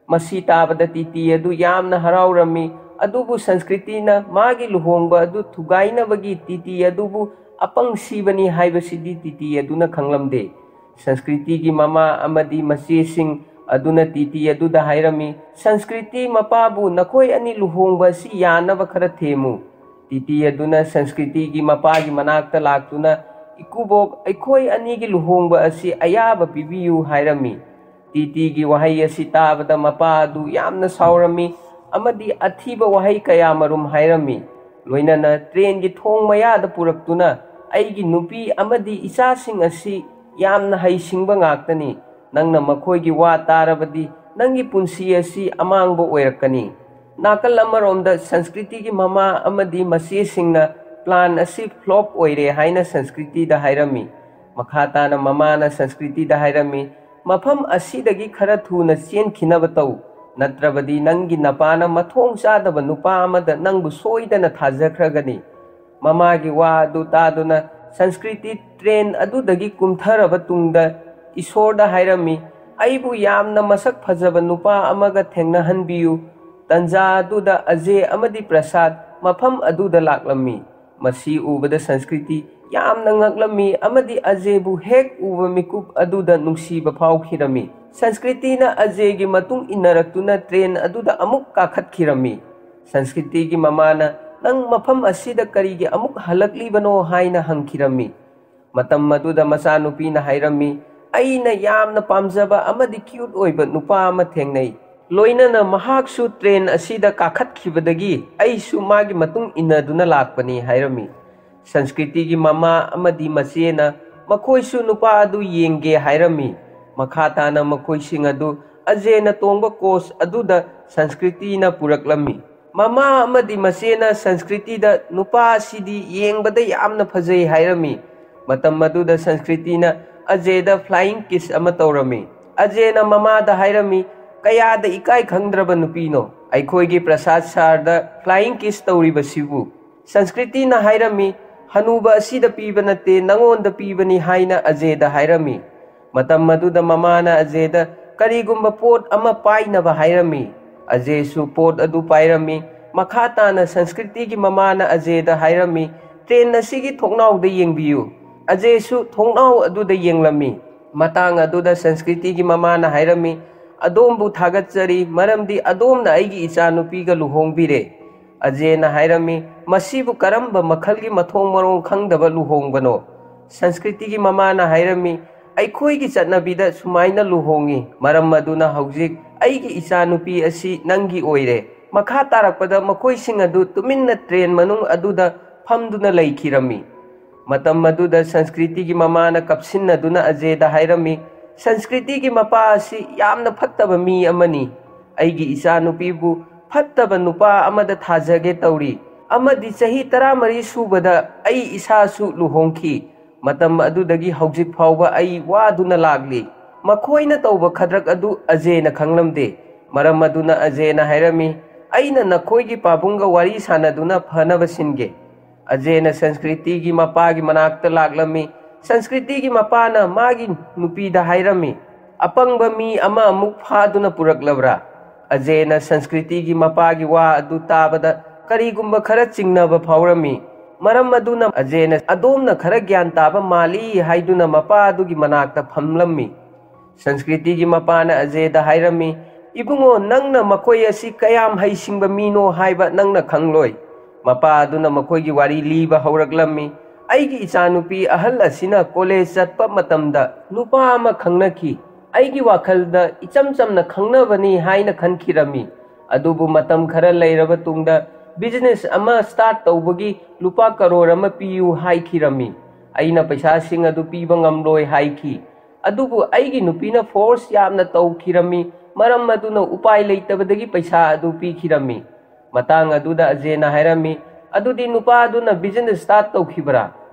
ꯃꯁꯤ ꯇꯥꯕꯗ ꯇꯤꯇꯤ ꯑꯗꯨ ꯌꯥꯝꯅ ꯍꯔꯥꯎꯔꯝꯃꯤ꯫ ꯑꯗꯨꯕꯨ ꯁꯪꯁꯀ꯭ꯔꯤꯇꯤꯅ ꯃꯥꯒꯤ ꯂꯨꯍꯣꯡꯕ ꯑꯗꯨ ꯊꯨꯒꯥꯏꯅꯕꯒꯤ ꯇꯤꯇꯤ ꯑꯗꯨꯕꯨ ꯑꯄꯪ ꯁꯤꯕꯅꯤ ꯍꯥꯏꯕꯁꯤꯗꯤ ꯇꯤꯇꯤ ꯑꯗꯨꯅ ꯈꯪꯂꯝꯗꯦ꯫ ꯁꯪꯁꯀ꯭ꯔꯤꯇꯤꯒꯤ ꯃꯃꯥ ꯑꯃꯗꯤ ꯃꯆꯦꯁꯤꯡ ꯑꯗꯨꯅ ꯇꯤꯇꯤ ꯑꯗꯨꯗ ꯍꯥꯏꯔꯝꯃꯤ, "ꯁꯪꯁꯀ꯭ꯔꯤꯇꯤ ꯃꯄꯥꯕꯨ ꯅꯈꯣꯏ ꯑꯅꯤ ꯂꯨꯍꯣꯡꯕ ꯑꯁꯤ ꯌꯥꯅꯕ ꯈꯔ ꯊꯦꯝꯃꯨ"꯫ ꯇꯤꯇꯤ ꯑꯗꯨꯅ ꯁꯪꯁꯀ꯭ꯔꯤꯇꯤꯒꯤ ꯃꯄꯥꯒꯤ ꯃꯅꯥꯛꯇ ꯂꯥꯛꯇꯨꯅ, "ꯏꯀꯨꯕꯣꯛ, ꯑꯩꯈꯣꯏ ꯑꯅꯤꯒꯤ ꯂꯨꯍꯣꯡꯕ ꯑꯁꯤ ꯑꯌꯥꯕ ꯄꯤꯕꯤꯌꯨ" ꯍꯥꯏꯔꯝꯃꯤ꯫ ꯇꯤꯇꯤꯒꯤ ꯋꯥꯍꯩ ꯑꯁꯤ ꯇꯥꯕꯗ ꯃꯄꯥ ꯑꯗꯨ ꯌꯥꯝꯅ ꯁꯥꯎꯔꯝꯃꯤ ꯑꯃꯗꯤ ꯑꯊꯤꯕ ꯋꯥꯍꯩ ꯀꯌꯥꯃꯔꯨꯝ ꯍꯥꯏꯔꯝꯃꯤ꯫ ꯂꯣꯏꯅꯅ ꯇ꯭ꯔꯦꯟꯒꯤ ꯊꯣꯡ ꯃꯌꯥꯗ ꯄꯨꯔꯛꯇꯨꯅ, "ꯑꯩꯒꯤ ꯅꯨꯄꯤ ꯑꯃꯗꯤ ꯏꯆꯥꯁꯤꯡ ꯑꯁꯤ ꯌꯥꯝꯅ ꯍꯩꯁꯤꯡꯕ ꯉꯥꯛꯇꯅꯤ꯫ ꯅꯪꯅ ꯃꯈꯣꯏꯒꯤ ꯋꯥ ꯇꯥꯔꯕꯗꯤ ꯅꯪꯒꯤ ꯄꯨꯟꯁꯤ ꯑꯁꯤ ꯑꯃꯥꯡꯕ ꯑꯣꯏꯔꯛꯀꯅꯤ"꯫ ꯅꯥꯀꯜ ꯑꯃꯔꯣꯝꯗ ꯁꯪꯁꯀ꯭ꯔꯤꯇꯤꯒꯤ ꯃꯃꯥ ꯑꯃꯗꯤ ꯃꯆꯦꯁꯤꯡꯅ ꯄ꯭ꯂꯥꯟ ꯑꯁꯤ ꯐ꯭ꯂꯣꯞ ꯑꯣꯏꯔꯦ ꯍꯥꯏꯅ ꯁꯪꯁꯀ꯭ꯔꯤꯇꯤꯗ ꯍꯥꯏꯔꯝꯃꯤ꯫ ꯃꯈꯥ ꯇꯥꯅ ꯃꯃꯥꯅ ꯁꯪꯁꯀ꯭ꯔꯤꯇꯤꯗ ꯍꯥꯏꯔꯝꯃꯤ, "ꯃꯐꯝ ꯑꯁꯤꯗꯒꯤ ꯈꯔ ꯊꯨꯅ ꯆꯦꯟꯈꯤꯅꯕ ꯇꯧ, ꯅꯠꯇ꯭ꯔꯕꯗꯤ ꯅꯪꯒꯤ ꯅꯄꯥꯅ ꯃꯊꯣꯡ ꯆꯥꯗꯕ ꯅꯨꯄꯥ ꯑꯃꯗ ꯅꯪꯕꯨ ꯁꯣꯏꯗꯅ ꯊꯥꯖꯈ꯭ꯔꯒꯅꯤ"꯫ ꯃꯃꯥꯒꯤ ꯋꯥ ꯑꯗꯨ ꯇꯥꯗꯨꯅ ꯁꯪꯁꯀ꯭ꯔꯤꯇꯤ ꯇ꯭ꯔꯦꯟ ꯑꯗꯨꯗꯒꯤ ꯀꯨꯝꯊꯔꯕ ꯇꯨꯡꯗ ꯏꯁꯣꯔꯗ ꯍꯥꯏꯔꯝꯃꯤ, "ꯑꯩꯕꯨ ꯌꯥꯝꯅ ꯃꯁꯛ ꯐꯖꯕ ꯅꯨꯄꯥ ꯑꯃꯒ ꯊꯦꯡꯅꯍꯟꯕꯤꯌꯨ"꯫ ꯇꯟꯖꯥ ꯑꯗꯨꯗ ꯑꯖꯦ ꯑꯃꯗꯤ ꯄ꯭ꯔꯁꯥꯗ ꯃꯐꯝ ꯑꯗꯨꯗ ꯂꯥꯛꯂꯝꯃꯤ꯫ ꯃꯁꯤ ꯎꯕꯗ ꯁꯪꯁꯀ꯭ꯔꯤꯇꯤ ꯌꯥꯝꯅ ꯉꯛꯂꯝꯃꯤ ꯑꯃꯗꯤ ꯑꯖꯦꯕꯨ ꯍꯦꯛ ꯎꯕ ꯃꯤꯀꯨꯞ ꯑꯗꯨꯗ ꯅꯨꯡꯁꯤꯕ ꯐꯥꯎꯈꯤꯔꯝꯃꯤ꯫ ꯁꯪꯁꯀ꯭ꯔꯤꯇꯤꯅ ꯑꯖꯦꯒꯤ ꯃꯇꯨꯡ ꯏꯟꯅꯔꯛꯇꯨꯅ ꯇ꯭ꯔꯦꯟ ꯑꯗꯨꯗ ꯑꯃꯨꯛ ꯀꯥꯈꯠꯈꯤꯔꯝꯃꯤ꯫ ꯁꯪꯁꯀ꯭ꯔꯤꯇꯤꯒꯤ ꯃꯃꯥꯅ, "ꯅꯪ ꯃꯐꯝ ꯑꯁꯤꯗ ꯀꯔꯤꯒꯤ ꯑꯃꯨꯛ ꯍꯜꯂꯛꯂꯤꯕꯅꯣ?" ꯍꯥꯏꯅ ꯍꯪꯈꯤꯔꯝꯃꯤ꯫ ꯃꯇꯝ ꯑꯗꯨꯗ ꯃꯆꯥꯅꯨꯄꯤꯅ ꯍꯥꯏꯔꯝꯃꯤ, "ꯑꯩꯅ ꯌꯥꯝꯅ ꯄꯥꯝꯖꯕ ꯑꯃꯗꯤ ꯀ꯭ꯌꯨꯠ ꯑꯣꯏꯕ ꯅꯨꯄꯥ ꯑꯃ ꯊꯦꯡꯅꯩ꯫ ꯂꯣꯏꯅꯅ ꯃꯍꯥꯛꯁꯨ ꯇ꯭ꯔꯦꯟ ꯑꯁꯤꯗ ꯀꯥꯈꯠꯈꯤꯕꯗꯒꯤ ꯑꯩꯁꯨ ꯃꯥꯒꯤ ꯃꯇꯨꯡ ꯏꯟꯅꯗꯨꯅ ꯂꯥꯛꯄꯅꯤ" ꯍꯥꯏꯔꯝꯃꯤ꯫ ꯁꯪꯁꯀ꯭ꯔꯤꯇꯤꯒꯤ ꯃꯃꯥ ꯑꯃꯗꯤ ꯃꯆꯦꯅ ꯃꯈꯣꯏꯁꯨ ꯅꯨꯄꯥ ꯑꯗꯨ ꯌꯦꯡꯒꯦ ꯍꯥꯏꯔꯝꯃꯤ꯫ ꯃꯈꯥ ꯇꯥꯅ ꯃꯈꯣꯏꯁꯤꯡ ꯑꯗꯨ ꯑꯖꯦꯅ ꯇꯣꯡꯕ ꯀꯣꯆ ꯑꯗꯨꯗ ꯁꯪꯁꯀ꯭ꯔꯤꯇꯤꯅ ꯄꯨꯔꯛꯂꯝꯃꯤ꯫ ꯃꯃꯥ ꯑꯃꯗꯤ ꯃꯆꯦꯅ ꯁꯪꯁꯀ꯭ꯔꯤꯇꯤꯗ, "ꯅꯨꯄꯥ ꯑꯁꯤꯗꯤ ꯌꯦꯡꯕꯗ ꯌꯥꯝꯅ ꯐꯖꯩ" ꯍꯥꯏꯔꯝꯃꯤ꯫ ꯃꯇꯝ ꯑꯗꯨꯗ ꯁꯪꯁꯀ꯭ꯔꯤꯇꯤꯅ ꯑꯖꯦꯗ ꯐ꯭ꯂꯥꯏꯌꯤꯡ ꯀꯤꯁ ꯑꯃ ꯇꯧꯔꯝꯃꯤ꯫ ꯑꯖꯦꯅ ꯃꯃꯥꯗ ꯍꯥꯏꯔꯝꯃꯤ, "ꯀꯌꯥꯗ ꯏꯀꯥꯏ ꯈꯪꯗ꯭ꯔꯕ ꯅꯨꯄꯤꯅꯣ! ꯑꯩꯈꯣꯏꯒꯤ ꯄ꯭ꯔꯁꯥꯗ ꯁꯥꯔꯗ ꯐ꯭ꯂꯥꯏꯌꯤꯡ ꯀꯤꯁ ꯇꯧꯔꯤꯕꯁꯤꯕꯨ!" ꯁꯪꯁꯀ꯭ꯔꯤꯇꯤꯅ ꯍꯥꯏꯔꯝꯃꯤ, "ꯍꯅꯨꯕ ꯑꯁꯤꯗ ꯄꯤꯕ ꯅꯠꯇꯦ, ꯅꯉꯣꯟꯗ ꯄꯤꯕꯅꯤ" ꯍꯥꯏꯅ ꯑꯖꯦꯗ ꯍꯥꯏꯔꯝꯃꯤ꯫ ꯃꯇꯝ ꯑꯗꯨꯗ ꯃꯃꯥꯅ ꯑꯖꯦꯗ ꯀꯔꯤꯒꯨꯝꯕ ꯄꯣꯠ ꯑꯃ ꯄꯥꯏꯅꯕ ꯍꯥꯏꯔꯝꯃꯤ꯫ ꯑꯖꯦꯁꯨ ꯄꯣꯠ ꯑꯗꯨ ꯄꯥꯏꯔꯝꯃꯤ꯫ ꯃꯈꯥ ꯇꯥꯅ ꯁꯪꯁꯀ꯭ꯔꯤꯇꯤꯒꯤ ꯃꯃꯥꯅ ꯑꯖꯦꯗ ꯍꯥꯏꯔꯝꯃꯤ, "ꯇ꯭ꯔꯦꯟ ꯑꯁꯤꯒꯤ ꯊꯣꯡꯅꯥꯎꯗ ꯌꯦꯡꯕꯤꯌꯨ"꯫ ꯑꯖꯦꯁꯨ ꯊꯣꯡꯅꯥꯎ ꯑꯗꯨꯗ ꯌꯦꯡꯂꯝꯃꯤ꯫ ꯃꯇꯥꯡ ꯑꯗꯨꯗ ꯁꯪꯁꯀ꯭ꯔꯤꯇꯤꯒꯤ ꯃꯃꯥꯅ ꯍꯥꯏꯔꯝꯃꯤ, "ꯑꯗꯣꯝꯕꯨ ꯊꯥꯒꯠꯆꯔꯤ, ꯃꯔꯝꯗꯤ ꯑꯗꯣꯝꯅ ꯑꯩꯒꯤ ꯏꯆꯥꯅꯨꯄꯤꯒ ꯂꯨꯍꯣꯡꯕꯤꯔꯦ"꯫ ꯑꯖꯦꯅ ꯍꯥꯏꯔꯝꯃꯤ, "ꯃꯁꯤꯕꯨ ꯀꯔꯝꯕ ꯃꯈꯜꯒꯤ ꯃꯊꯣꯡ ꯃꯔꯣꯡ ꯈꯪꯗꯕ ꯂꯨꯍꯣꯡꯕꯅꯣ?" ꯁꯪꯁꯀ꯭ꯔꯤꯇꯤꯒꯤ ꯃꯃꯥꯅ ꯍꯥꯏꯔꯝꯃꯤ, "ꯑꯩꯈꯣꯏꯒꯤ ꯆꯠꯅꯕꯤꯗ ꯁꯨꯃꯥꯏꯅ ꯂꯨꯍꯣꯡꯉꯤ, ꯃꯔꯝ ꯑꯗꯨꯅ ꯍꯧꯖꯤꯛ ꯑꯩꯒꯤ ꯏꯆꯥꯅꯨꯄꯤ ꯑꯁꯤ ꯅꯪꯒꯤ ꯑꯣꯏꯔꯦ"꯫ ꯃꯈꯥ ꯇꯥꯔꯛꯄꯗ ꯃꯈꯣꯏꯁꯤꯡ ꯑꯗꯨ ꯇꯨꯃꯤꯟꯅ ꯇ꯭ꯔꯦꯟ ꯃꯅꯨꯡ ꯑꯗꯨꯗ ꯐꯝꯗꯨꯅ ꯂꯩꯈꯤꯔꯝꯃꯤ꯫ ꯃꯇꯝ ꯑꯗꯨꯗ ꯁꯪꯁꯀ꯭ꯔꯤꯇꯤꯒꯤ ꯃꯃꯥꯅ ꯀꯞꯁꯤꯟꯅꯗꯨꯅ ꯑꯖꯦꯗ ꯍꯥꯏꯔꯝꯃꯤ, "ꯁꯪꯁꯀ꯭ꯔꯤꯇꯤꯒꯤ ꯃꯄꯥ ꯑꯁꯤ ꯌꯥꯝꯅ ꯐꯠꯇꯕ ꯃꯤ ꯑꯃꯅꯤ꯫ ꯑꯩꯒꯤ ꯏꯆꯥꯅꯨꯄꯤꯕꯨ ꯐꯠꯇꯕ ꯅꯨꯄꯥ ꯑꯃꯗ ꯊꯥꯖꯒꯦ ꯇꯧꯔꯤ, ꯑꯃꯗꯤ ꯆꯍꯤ ꯇꯔꯥꯃꯔꯤ ꯁꯨꯕꯗ ꯑꯩ ꯏꯁꯥꯁꯨ ꯂꯨꯍꯣꯡꯈꯤ꯫ ꯃꯇꯝ ꯑꯗꯨꯗꯒꯤ ꯍꯧꯖꯤꯛ ꯐꯥꯎꯕ ꯑꯩ ꯋꯥꯗꯨꯅ ꯂꯥꯛꯂꯤ꯫ ꯃꯈꯣꯏꯅ ꯇꯧꯕ ꯈꯗ꯭ꯔꯛ ꯑꯗꯨ ꯑꯖꯦꯅ ꯈꯪꯂꯝꯗꯦ꯫ ꯃꯔꯝ ꯑꯗꯨꯅ ꯑꯖꯦꯅ ꯍꯥꯏꯔꯝꯃꯤ, ꯑꯩꯅ ꯅꯈꯣꯏꯒꯤ ꯄꯥꯕꯨꯡꯒ ꯋꯥꯔꯤ ꯁꯥꯅꯗꯨꯅ ꯐꯅꯕ ꯁꯤꯟꯒꯦ"꯫ ꯑꯖꯦꯅ ꯁꯪꯁꯀ꯭ꯔꯤꯇꯤꯒꯤ ꯃꯄꯥꯒꯤ ꯃꯅꯥꯛꯇ ꯂꯥꯛꯂꯝꯃꯤ꯫ ꯁꯪꯁꯀ꯭ꯔꯤꯇꯤꯒꯤ ꯃꯄꯥꯅ ꯃꯥꯒꯤ ꯅꯨꯄꯤꯗ ꯍꯥꯏꯔꯝꯃꯤ, "ꯑꯄꯪꯕ ꯃꯤ ꯑꯃ ꯑꯃꯨꯛ ꯐꯥꯗꯨꯅ ꯄꯨꯔꯛꯂꯕ꯭ꯔꯥ?" ꯑꯖꯦꯅ ꯁꯪꯁꯀ꯭ꯔꯤꯇꯤꯒꯤ ꯃꯄꯥꯒꯤ ꯋꯥ ꯑꯗꯨ ꯇꯥꯕꯗ ꯀꯔꯤꯒꯨꯝꯕ ꯈꯔ ꯆꯤꯡꯅꯕ ꯐꯥꯎꯔꯝꯃꯤ꯫ ꯃꯔꯝ ꯑꯗꯨꯅ ꯑꯖꯦꯅ ꯑꯗꯣꯝꯅ ꯈꯔ ꯒ꯭ꯌꯥꯟ ꯇꯥꯕ ꯃꯥꯜꯂꯤ ꯍꯥꯏꯗꯨꯅ ꯃꯄꯥ ꯑꯗꯨꯒꯤ ꯃꯅꯥꯛꯇ ꯐꯝꯂꯝꯃꯤ꯫ ꯁꯪꯁꯀ꯭ꯔꯤꯇꯤꯒꯤ ꯃꯄꯥꯅ ꯑꯖꯦꯗ ꯍꯥꯏꯔꯝꯃꯤ, "ꯏꯕꯨꯡꯉꯣ, ꯅꯪꯅ ꯃꯈꯣꯏ ꯑꯁꯤ ꯀꯌꯥꯝ ꯍꯩꯁꯤꯡꯕ ꯃꯤꯅꯣ ꯍꯥꯏꯕ ꯅꯪꯅ ꯈꯪꯂꯣꯏ"꯫ ꯃꯄꯥ ꯑꯗꯨꯅ ꯃꯈꯣꯏꯒꯤ ꯋꯥꯔꯤ ꯂꯤꯕ ꯍꯧꯔꯛꯂꯝꯃꯤ꯫ "ꯑꯩꯒꯤ ꯏꯆꯥꯅꯨꯄꯤ ꯑꯍꯜ ꯑꯁꯤꯅ ꯀꯣꯂꯦꯖ ꯆꯠꯄ ꯃꯇꯝꯗ ꯅꯨꯄꯥ ꯑꯃ ꯈꯪꯅꯈꯤ꯫ ꯑꯩꯒꯤ ꯋꯥꯈꯜꯗ ꯏꯆꯝ ꯆꯝꯅ ꯈꯪꯅꯕꯅꯤ ꯍꯥꯏꯅ ꯈꯟꯈꯤꯔꯝꯃꯤ꯫ ꯑꯗꯨꯕꯨ ꯃꯇꯝ ꯈꯔ ꯂꯩꯔꯕ ꯇꯨꯡꯗ ꯕꯤꯖꯤꯅꯦꯁ ꯑꯃ ꯁ꯭ꯇꯥꯔꯠ ꯇꯧꯕꯒꯤ ꯂꯨꯄꯥ ꯀꯔꯣꯔ ꯑꯃ ꯄꯤꯌꯨ ꯍꯥꯏꯈꯤꯔꯝꯃꯤ꯫ ꯑꯩꯅ ꯄꯩꯁꯥꯁꯤꯡ ꯑꯗꯨ ꯄꯤꯕ ꯉꯝꯂꯣꯏ ꯍꯥꯏꯈꯤ"꯫ ꯑꯗꯨꯕꯨ ꯑꯩꯒꯤ ꯅꯨꯄꯤꯅ ꯐꯣꯔꯁ ꯌꯥꯝꯅ ꯇꯧꯈꯤꯔꯝꯃꯤ꯫ ꯃꯔꯝ ꯑꯗꯨꯅ ꯎꯄꯥꯏ ꯂꯩꯇꯕꯗꯒꯤ ꯄꯩꯁꯥ ꯑꯗꯨ ꯄꯤꯈꯤꯔꯝꯃꯤ꯫ ꯃꯇꯥꯡ ꯑꯗꯨꯗ ꯑꯖꯦꯅ ꯍꯥꯏꯔꯝꯃꯤ, "ꯑꯗꯨꯗꯤ ꯅꯨꯄꯥ ꯑꯗꯨꯅ ꯕꯤꯖꯤꯅꯦꯁ ꯁ꯭ꯇꯥꯔꯠ ꯇꯧꯈꯤꯕ꯭ꯔꯥ?"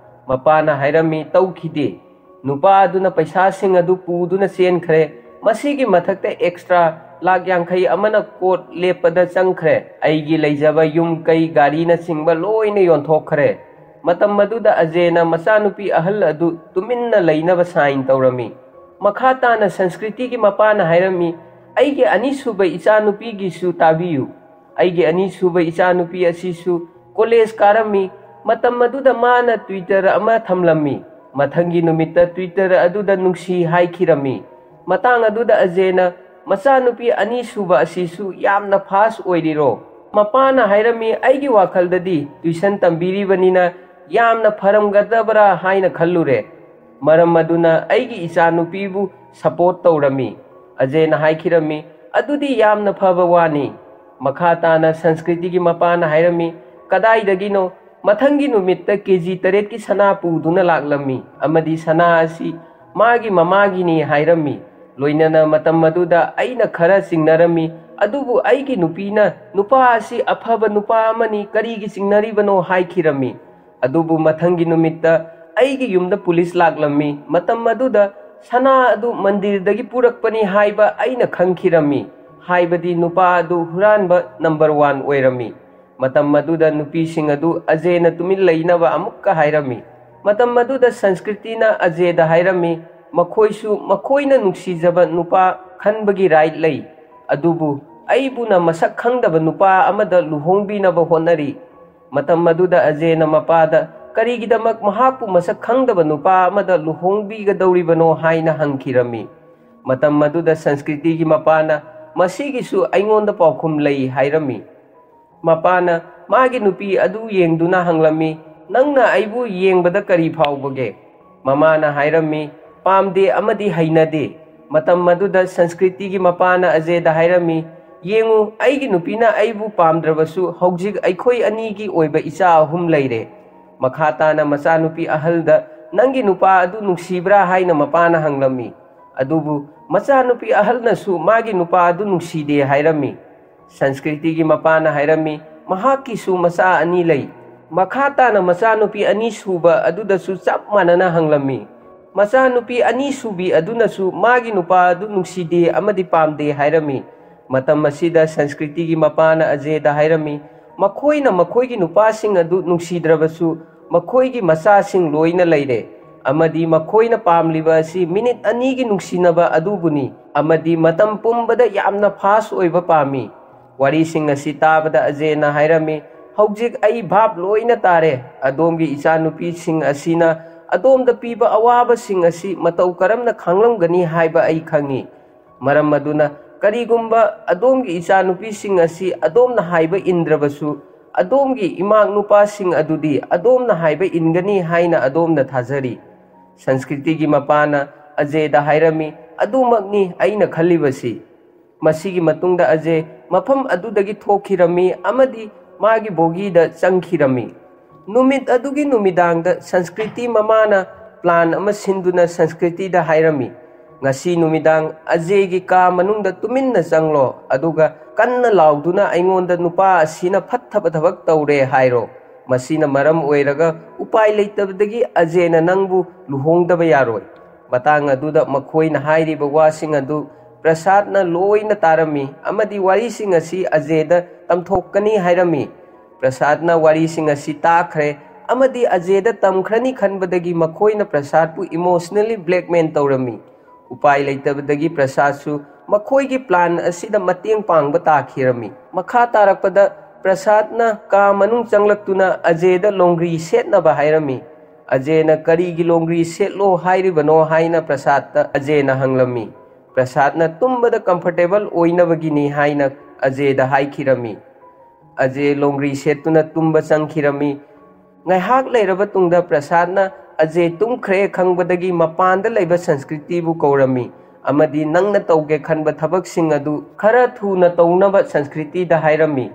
ꯃꯄꯥꯅ ꯍꯥꯏꯔꯝꯃꯤ, "ꯇꯧꯈꯤꯗꯦ꯫ ꯅꯨꯄꯥ ꯑꯗꯨꯅ ꯄꯩꯁꯥꯁꯤꯡ ꯑꯗꯨ ꯄꯨꯗꯨꯅ ꯆꯦꯟꯈ꯭ꯔꯦ꯫ ꯃꯁꯤꯒꯤ ꯃꯊꯛꯇ ꯑꯦꯛꯁꯇ꯭ꯔꯥ ꯂꯥꯛ ꯌꯥꯡꯈꯩ ꯑꯃꯅ ꯀꯣꯔꯠ ꯂꯦꯞꯄꯗ ꯆꯪꯈ꯭ꯔꯦ꯫ ꯑꯩꯒꯤ ꯂꯩꯖꯕ ꯌꯨꯝ ꯀꯩ ꯒꯥꯔꯤꯅꯆꯤꯡꯕ ꯂꯣꯏꯅ ꯌꯣꯟꯊꯣꯛꯈ꯭ꯔꯦ꯫" ꯃꯇꯝ ꯑꯗꯨꯗ ꯑꯖꯦꯅ ꯃꯆꯥꯅꯨꯄꯤ ꯑꯍꯜ ꯑꯗꯨ ꯇꯨꯃꯤꯟꯅ ꯂꯩꯅꯕ ꯁꯥꯏꯟ ꯇꯧꯔꯝꯃꯤ꯫ ꯃꯈꯥ ꯇꯥꯅ ꯁꯪꯁꯀ꯭ꯔꯤꯇꯤꯒꯤ ꯃꯄꯥꯅ ꯍꯥꯏꯔꯝꯃꯤ, "ꯑꯩꯒꯤ ꯑꯅꯤꯁꯨꯕ ꯏꯆꯥꯅꯨꯄꯤꯒꯤꯁꯨ ꯇꯥꯕꯤꯌꯨ꯫ ꯑꯩꯒꯤ ꯑꯅꯤꯁꯨꯕ ꯏꯆꯥꯅꯨꯄꯤ ꯑꯁꯤꯁꯨ ꯀꯣꯂꯦꯖ ꯀꯥꯔꯝꯃꯤ꯫ ꯃꯇꯝ ꯑꯗꯨꯗ ꯃꯥꯅ ꯇ꯭ꯋꯤꯇꯔ ꯑꯃ ꯊꯝꯂꯝꯃꯤ꯫ ꯃꯊꯪꯒꯤ ꯅꯨꯃꯤꯠꯇ ꯇ꯭ꯋꯤꯇꯔ ꯑꯗꯨꯗ ꯅꯨꯡꯁꯤ ꯍꯥꯏꯈꯤꯔꯝꯃꯤ꯫" ꯃꯇꯥꯡ ꯑꯗꯨꯗ ꯑꯖꯦꯅ, "ꯃꯆꯥꯅꯨꯄꯤ ꯑꯅꯤꯁꯨꯕ ꯑꯁꯤꯁꯨ ꯌꯥꯝꯅ ꯐꯥꯁ ꯑꯣꯏꯔꯤꯔꯣ?" ꯃꯄꯥꯅ ꯍꯥꯏꯔꯝꯃꯤ, "ꯑꯩꯒꯤ ꯋꯥꯈꯜꯗꯗꯤ ꯇ꯭ꯋꯤꯁꯟ ꯇꯝꯕꯤꯔꯤꯕꯅꯤꯅ ꯌꯥꯝꯅ ꯐꯔꯝꯒꯗꯕ꯭ꯔꯥ ꯍꯥꯏꯅ ꯈꯜꯂꯨꯔꯦ꯫ ꯃꯔꯝ ꯑꯗꯨꯅ ꯑꯩꯒꯤ ꯏꯆꯥꯅꯨꯄꯤꯕꯨ ꯁꯄꯣꯔꯠ ꯇꯧꯔꯝꯃꯤ꯫" ꯑꯖꯦꯅ ꯍꯥꯏꯈꯤꯔꯝꯃꯤ, "ꯑꯗꯨꯗꯤ ꯌꯥꯝꯅ ꯐꯕ ꯋꯥꯅꯤ꯫" ꯃꯈꯥ ꯇꯥꯅ ꯁꯪꯁꯀ꯭ꯔꯤꯇꯤꯒꯤ ꯃꯄꯥꯅ ꯍꯥꯏꯔꯝꯃꯤ, "ꯀꯗꯥꯏꯗꯒꯤꯅꯣ? ꯃꯊꯪꯒꯤ ꯅꯨꯃꯤꯠꯇ ꯀꯦ ꯖꯤ ꯇꯔꯦꯠꯀꯤ ꯁꯅꯥ ꯄꯨꯗꯨꯅ ꯂꯥꯛꯂꯝꯃꯤ ꯑꯃꯗꯤ ꯁꯅꯥ ꯑꯁꯤ ꯃꯥꯒꯤ ꯃꯃꯥꯒꯤꯅꯤ ꯍꯥꯏꯔꯝꯃꯤ꯫ ꯂꯣꯏꯅꯅ ꯃꯇꯝ ꯑꯗꯨꯗ ꯑꯩꯅ ꯈꯔ ꯆꯤꯡꯅꯔꯝꯃꯤ, ꯑꯗꯨꯕꯨ ꯑꯩꯒꯤ ꯅꯨꯄꯤꯅ ꯅꯨꯄꯥ ꯑꯁꯤ ꯑꯐꯕ ꯅꯨꯄꯥ ꯑꯃꯅꯤ, ꯀꯔꯤꯒꯤ ꯆꯤꯡꯅꯔꯤꯕꯅꯣ ꯍꯥꯏꯈꯤꯔꯝꯃꯤ꯫ ꯑꯗꯨꯕꯨ ꯃꯊꯪꯒꯤ ꯅꯨꯃꯤꯠꯇ ꯑꯩꯒꯤ ꯌꯨꯝꯗ ꯄꯨꯂꯤꯁ ꯂꯥꯛꯂꯝꯃꯤ꯫ ꯃꯇꯝ ꯑꯗꯨꯗ ꯁꯅꯥ ꯑꯗꯨ ꯃꯟꯗꯤꯔꯗꯒꯤ ꯄꯨꯔꯛꯄꯅꯤ ꯍꯥꯏꯕ ꯑꯩꯅ ꯈꯪꯈꯤꯔꯝꯃꯤ, ꯍꯥꯏꯕꯗꯤ ꯅꯨꯄꯥ ꯑꯗꯨ ꯍꯨꯔꯥꯟꯕ ꯅꯝꯕꯔ ꯋꯥꯟ ꯑꯣꯏꯔꯝꯃꯤ꯫" ꯃꯇꯝ ꯑꯗꯨꯗ ꯅꯨꯄꯤꯁꯤꯡ ꯑꯗꯨ ꯑꯖꯦꯅ ꯇꯨꯃꯤꯟ ꯂꯩꯅꯕ ꯑꯃꯨꯛꯀ ꯍꯥꯏꯔꯝꯃꯤ꯫ ꯃꯇꯝ ꯑꯗꯨꯗ ꯁꯪꯁꯀ꯭ꯔꯤꯇꯤꯅ ꯑꯖꯦꯗ ꯍꯥꯏꯔꯝꯃꯤ, "ꯃꯈꯣꯏꯁꯨ ꯃꯈꯣꯏꯅ ꯅꯨꯡꯁꯤꯖꯕ ꯅꯨꯄꯥ ꯈꯟꯕꯒꯤ ꯔꯥꯏꯠ ꯂꯩ, ꯑꯗꯨꯕꯨ ꯑꯩꯕꯨꯅ ꯃꯁꯛ ꯈꯪꯗꯕ ꯅꯨꯄꯥ ꯑꯃꯗ ꯂꯨꯍꯣꯡꯕꯤꯅꯕ ꯍꯣꯠꯅꯔꯤ꯫" ꯃꯇꯝ ꯑꯗꯨꯗ ꯑꯖꯦꯅ ꯃꯄꯥꯗ ꯀꯔꯤꯒꯤꯗꯃꯛ ꯃꯍꯥꯛꯄꯨ ꯃꯁꯛ ꯈꯪꯗꯕ ꯅꯨꯄꯥ ꯑꯃꯗ ꯂꯨꯍꯣꯡꯕꯤꯒꯗꯧꯔꯤꯕꯅꯣ ꯍꯥꯏꯅ ꯍꯪꯈꯤꯔꯝꯃꯤ꯫ ꯃꯇꯝ ꯑꯗꯨꯗ ꯁꯪꯁꯀ꯭ꯔꯤꯇꯤꯒꯤ ꯃꯄꯥꯅ, "ꯃꯁꯤꯒꯤꯁꯨ ꯑꯩꯉꯣꯟꯗ ꯄꯥꯎꯈꯨꯝ ꯂꯩ" ꯍꯥꯏꯔꯝꯃꯤ꯫ ꯃꯄꯥꯅ ꯃꯥꯒꯤ ꯅꯨꯄꯤ ꯑꯗꯨ ꯌꯦꯡꯗꯨꯅ ꯍꯪꯂꯝꯃꯤ, "ꯅꯪꯅ ꯑꯩꯕꯨ ꯌꯦꯡꯕꯗ ꯀꯔꯤ ꯐꯥꯎꯕꯒꯦ?" ꯃꯃꯥꯅ ꯍꯥꯏꯔꯝꯃꯤ, "ꯄꯥꯝꯗꯦ ꯑꯃꯗꯤ ꯍꯩꯅꯗꯦ꯫" ꯃꯇꯝ ꯑꯗꯨꯗ ꯁꯪꯁꯀ꯭ꯔꯤꯇꯤꯒꯤ ꯃꯄꯥꯅ ꯑꯖꯦꯗ ꯍꯥꯏꯔꯝꯃꯤ, "ꯌꯦꯡꯉꯨ, ꯑꯩꯒꯤ ꯅꯨꯄꯤꯅ ꯑꯩꯕꯨ ꯄꯥꯝꯗ꯭ꯔꯕꯁꯨ ꯍꯧꯖꯤꯛ ꯑꯩꯈꯣꯏ ꯑꯅꯤꯒꯤ ꯑꯣꯏꯕ ꯏꯆꯥ ꯑꯍꯨꯝ ꯂꯩꯔꯦ꯫" ꯃꯈꯥ ꯇꯥꯅ ꯃꯆꯥꯅꯨꯄꯤ ꯑꯍꯜꯗ "ꯅꯪꯒꯤ ꯅꯨꯄꯥ ꯑꯗꯨ ꯅꯨꯡꯁꯤꯕ꯭ꯔꯥ?" ꯍꯥꯏꯅ ꯃꯄꯥꯅ ꯍꯪꯂꯝꯃꯤ꯫ ꯑꯗꯨꯕꯨ ꯃꯆꯥꯅꯨꯄꯤ ꯑꯍꯜꯅꯁꯨ ꯃꯥꯒꯤ ꯅꯨꯄꯥ ꯑꯗꯨ ꯅꯨꯡꯁꯤꯗꯦ ꯍꯥꯏꯔꯝꯃꯤ꯫ ꯁꯪꯁꯀ꯭ꯔꯤꯇꯤꯒꯤ ꯃꯄꯥꯅ ꯍꯥꯏꯔꯝꯃꯤ, ꯃꯍꯥꯛꯀꯤꯁꯨ ꯃꯆꯥ ꯑꯅꯤ ꯂꯩ꯫ ꯃꯈꯥ ꯇꯥꯅ ꯃꯆꯥꯅꯨꯄꯤ ꯑꯅꯤꯁꯨꯕ ꯑꯗꯨꯗꯁꯨ ꯆꯞ ꯃꯥꯟꯅꯅ ꯍꯪꯂꯝꯃꯤ꯫ ꯃꯆꯥꯅꯨꯄꯤ ꯑꯅꯤꯁꯨꯕꯤ ꯑꯗꯨꯅꯁꯨ ꯃꯥꯒꯤ ꯅꯨꯄꯥ ꯑꯗꯨ ꯅꯨꯡꯁꯤꯗꯦ ꯑꯃꯗꯤ ꯄꯥꯝꯗꯦ ꯍꯥꯏꯔꯝꯃꯤ꯫ ꯃꯇꯝ ꯑꯁꯤꯗ ꯁꯪꯁꯀ꯭ꯔꯤꯇꯤꯒꯤ ꯃꯄꯥꯅ ꯑꯖꯦꯗ ꯍꯥꯏꯔꯝꯃꯤ, ꯃꯈꯣꯏꯅ ꯃꯈꯣꯏꯒꯤ ꯅꯨꯄꯥꯁꯤꯡ ꯑꯗꯨ ꯅꯨꯡꯁꯤꯗ꯭ꯔꯕꯁꯨ ꯃꯈꯣꯏꯒꯤ ꯃꯆꯥꯁꯤꯡ ꯂꯣꯏꯅ ꯂꯩꯔꯦ, ꯑꯃꯗꯤ ꯃꯈꯣꯏꯅ ꯄꯥꯝꯂꯤꯕ ꯑꯁꯤ ꯃꯤꯅꯤꯠ ꯑꯅꯤꯒꯤ ꯅꯨꯡꯁꯤꯅꯕ ꯑꯗꯨꯕꯨꯅꯤ, ꯑꯃꯗꯤ ꯃꯇꯝ ꯄꯨꯝꯕꯗ ꯌꯥꯝꯅ ꯐꯥꯁ ꯑꯣꯏꯕ ꯄꯥꯝꯃꯤ꯫ ꯋꯥꯔꯤꯁꯤꯡ ꯑꯁꯤ ꯇꯥꯕꯗ ꯑꯖꯦꯅ ꯍꯥꯏꯔꯝꯃꯤ, "ꯍꯧꯖꯤꯛ ꯑꯩ ꯚꯥꯞ ꯂꯣꯏꯅ ꯇꯥꯔꯦ꯫ ꯑꯗꯣꯝꯒꯤ ꯏꯆꯥꯅꯨꯄꯤꯁꯤꯡ ꯑꯁꯤꯅ ꯑꯗꯣꯝꯗ ꯄꯤꯕ ꯑꯋꯥꯕꯁꯤꯡ ꯑꯁꯤ ꯃꯇꯧ ꯀꯔꯝꯅ ꯈꯪꯂꯝꯒꯅꯤ ꯍꯥꯏꯕ ꯑꯩ ꯈꯪꯏ꯫ ꯃꯔꯝ ꯑꯗꯨꯅ ꯀꯔꯤꯒꯨꯝꯕ ꯑꯗꯣꯝꯒꯤ ꯏꯆꯥꯅꯨꯄꯤꯁꯤꯡ ꯑꯁꯤ ꯑꯗꯣꯝꯅ ꯍꯥꯏꯕ ꯏꯟꯗ꯭ꯔꯕꯁꯨ, ꯑꯗꯣꯝꯒꯤ ꯏꯃꯥ ꯅꯨꯄꯥꯁꯤꯡ ꯑꯗꯨꯗꯤ ꯑꯗꯣꯝꯅ ꯍꯥꯏꯕ ꯏꯟꯒꯅꯤ ꯍꯥꯏꯅ ꯑꯗꯣꯝꯅ ꯊꯥꯖꯔꯤ"꯫ ꯁꯪꯁꯀ꯭ꯔꯤꯇꯤꯒꯤ ꯃꯄꯥꯅ ꯑꯖꯦꯗ ꯍꯥꯏꯔꯝꯃꯤ, "ꯑꯗꯨꯃꯛꯅꯤ ꯑꯩꯅ ꯈꯜꯂꯤꯕꯁꯤ"꯫ ꯃꯁꯤꯒꯤ ꯃꯇꯨꯡꯗ ꯑꯖꯦ ꯃꯐꯝ ꯑꯗꯨꯗꯒꯤ ꯊꯣꯛꯈꯤꯔꯝꯃꯤ ꯑꯃꯗꯤ ꯃꯥꯒꯤ ꯕꯣꯒꯤꯗ ꯆꯪꯈꯤꯔꯝꯃꯤ꯫ ꯅꯨꯃꯤꯠ ꯑꯗꯨꯒꯤ ꯅꯨꯃꯤꯗꯥꯡꯗ ꯁꯪꯁꯀ꯭ꯔꯤꯇꯤ ꯃꯃꯥꯅ ꯄ꯭ꯂꯥꯟ ꯑꯃ ꯁꯤꯟꯗꯨꯅ ꯁꯪꯁꯀ꯭ꯔꯤꯇꯤꯗ ꯍꯥꯏꯔꯝꯃꯤ, "ꯉꯁꯤ ꯅꯨꯃꯤꯗꯥꯡ ꯑꯖꯦꯒꯤ ꯀꯥ ꯃꯅꯨꯡꯗ ꯇꯨꯃꯤꯟꯅ ꯆꯪꯂꯣ, ꯑꯗꯨꯒ ꯀꯟꯅ ꯂꯥꯎꯗꯨꯅ ꯑꯩꯉꯣꯟꯗ ꯅꯨꯄꯥ ꯑꯁꯤꯅ ꯐꯠꯇꯕ ꯊꯕꯛ ꯇꯧꯔꯦ ꯍꯥꯏꯔꯣ꯫ ꯃꯁꯤꯅ ꯃꯔꯝ ꯑꯣꯏꯔꯒ ꯎꯄꯥꯏ ꯂꯩꯇꯕꯗꯒꯤ ꯑꯖꯦꯅ ꯅꯪꯕꯨ ꯂꯨꯍꯣꯡꯗꯕ ꯌꯥꯔꯣꯏ"꯫ ꯃꯇꯥꯡ ꯑꯗꯨꯗ ꯃꯈꯣꯏꯅ ꯍꯥꯏꯔꯤꯕ ꯋꯥꯁꯤꯡ ꯑꯗꯨ ꯄ꯭ꯔꯁꯥꯗꯅ ꯂꯣꯏꯅ ꯇꯥꯔꯝꯃꯤ ꯑꯃꯗꯤ ꯋꯥꯔꯤꯁꯤꯡ ꯑꯁꯤ ꯑꯖꯦꯗ ꯇꯝꯊꯣꯛꯀꯅꯤ ꯍꯥꯏꯔꯝꯃꯤ꯫ ꯄ꯭ꯔꯁꯥꯗꯅ ꯋꯥꯔꯤꯁꯤꯡ ꯑꯁꯤ ꯇꯥꯈ꯭ꯔꯦ ꯑꯃꯗꯤ ꯑꯖꯦꯗ ꯇꯝꯈ꯭ꯔꯅꯤ ꯈꯟꯕꯗꯒꯤ ꯃꯈꯣꯏꯅ ꯄ꯭ꯔꯁꯥꯗꯄꯨ ꯏꯃꯣꯁꯅꯦꯜꯂꯤ ꯕ꯭ꯂꯦꯛꯃꯦꯜ ꯇꯧꯔꯝꯃꯤ꯫ ꯎꯄꯥꯏ ꯂꯩꯇꯕꯗꯒꯤ ꯄ꯭ꯔꯁꯥꯗꯁꯨ ꯃꯈꯣꯏꯒꯤ ꯄ꯭ꯂꯥꯟ ꯑꯁꯤꯗ ꯃꯇꯦꯡ ꯄꯥꯡꯕ ꯇꯥꯈꯤꯔꯝꯃꯤ꯫ ꯃꯈꯥ ꯇꯥꯔꯛꯄꯗ ꯄ꯭ꯔꯁꯥꯗꯅ ꯀꯥ ꯃꯅꯨꯡ ꯆꯪꯂꯛꯇꯨꯅ ꯑꯖꯦꯗ ꯂꯣꯡꯒ꯭ꯔꯤ ꯁꯦꯠꯅꯕ ꯍꯥꯏꯔꯝꯃꯤ꯫ ꯑꯖꯦꯅ "ꯀꯔꯤꯒꯤ ꯂꯣꯡꯒ꯭ꯔꯤ ꯁꯦꯠꯂꯣ ꯍꯥꯏꯔꯤꯕꯅꯣ?" ꯍꯥꯏꯅ ꯄ꯭ꯔꯁꯥꯗꯇ ꯑꯖꯦꯅ ꯍꯪꯂꯝꯃꯤ꯫ ꯄ꯭ꯔꯁꯥꯗꯅ "ꯇꯨꯝꯕꯗ ꯀꯝꯐꯔꯇꯦꯕꯜ ꯑꯣꯏꯅꯕꯒꯤꯅꯤ" ꯍꯥꯏꯅ ꯑꯖꯦꯗ ꯍꯥꯏꯈꯤꯔꯝꯃꯤ꯫ ꯑꯖꯦ ꯂꯣꯡꯒ꯭ꯔꯤ ꯁꯦꯠꯇꯨꯅ ꯇꯨꯝꯕ ꯆꯪꯈꯤꯔꯝꯃꯤ꯫ ꯉꯥꯏꯍꯥꯛ ꯂꯩꯔꯕ ꯇꯨꯡꯗ ꯄ꯭ꯔꯁꯥꯗꯅ ꯑꯖꯦ ꯇꯨꯝꯈ꯭ꯔꯦ ꯈꯪꯕꯗꯒꯤ ꯃꯄꯥꯟꯗ ꯂꯩꯕ ꯁꯪꯁꯀ꯭ꯔꯤꯇꯤꯕꯨ ꯀꯧꯔꯝꯃꯤ ꯑꯃꯗꯤ "ꯅꯪꯅ ꯇꯧꯒꯦ ꯈꯟꯕ ꯊꯕꯛꯁꯤꯡ ꯑꯗꯨ ꯈꯔ ꯊꯨꯅ ꯇꯧꯅꯕ" ꯁꯪꯁꯀ꯭ꯔꯤꯇꯤꯗ ꯍꯥꯏꯔꯝꯃꯤ꯫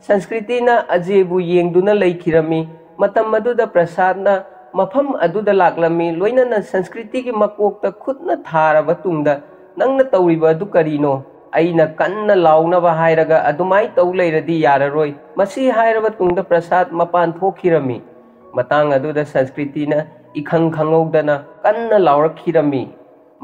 ꯁꯪꯁꯀ꯭ꯔꯤꯇꯤꯅ ꯑꯖꯦꯕꯨ ꯌꯦꯡꯗꯨꯅ ꯂꯩꯈꯤꯔꯝꯃꯤ꯫ ꯃꯇꯝ ꯑꯗꯨꯗ ꯄ꯭ꯔꯁꯥꯗꯅ ꯃꯐꯝ ꯑꯗꯨꯗ ꯂꯥꯛꯂꯝꯃꯤ꯫ ꯂꯣꯏꯅꯅ ꯁꯪꯁꯀ꯭ꯔꯤꯇꯤꯒꯤ ꯃꯀꯣꯛꯇ ꯈꯨꯠꯅ ꯊꯥꯔꯕ ꯇꯨꯡꯗ, "ꯅꯪꯅ ꯇꯧꯔꯤꯕ ꯑꯗꯨ ꯀꯔꯤꯅꯣ? ꯑꯩꯅ ꯀꯟꯅ ꯂꯥꯎꯅꯕ ꯍꯥꯏꯔꯒ ꯑꯗꯨꯃꯥꯏ ꯇꯧ ꯂꯩꯔꯗꯤ ꯌꯥꯔꯔꯣꯏ"꯫ ꯃꯁꯤ ꯍꯥꯏꯔꯕ ꯇꯨꯡꯗ ꯄ꯭ꯔꯁꯥꯗ ꯃꯄꯥꯟ ꯊꯣꯛꯈꯤꯔꯝꯃꯤ꯫ ꯃꯇꯥꯡ ꯑꯗꯨꯗ ꯁꯪꯁꯀ꯭ꯔꯤꯇꯤꯅ ꯏꯈꯪ ꯈꯪꯍꯧꯗꯅ ꯀꯟꯅ ꯂꯥꯎꯔꯛꯈꯤꯔꯝꯃꯤ꯫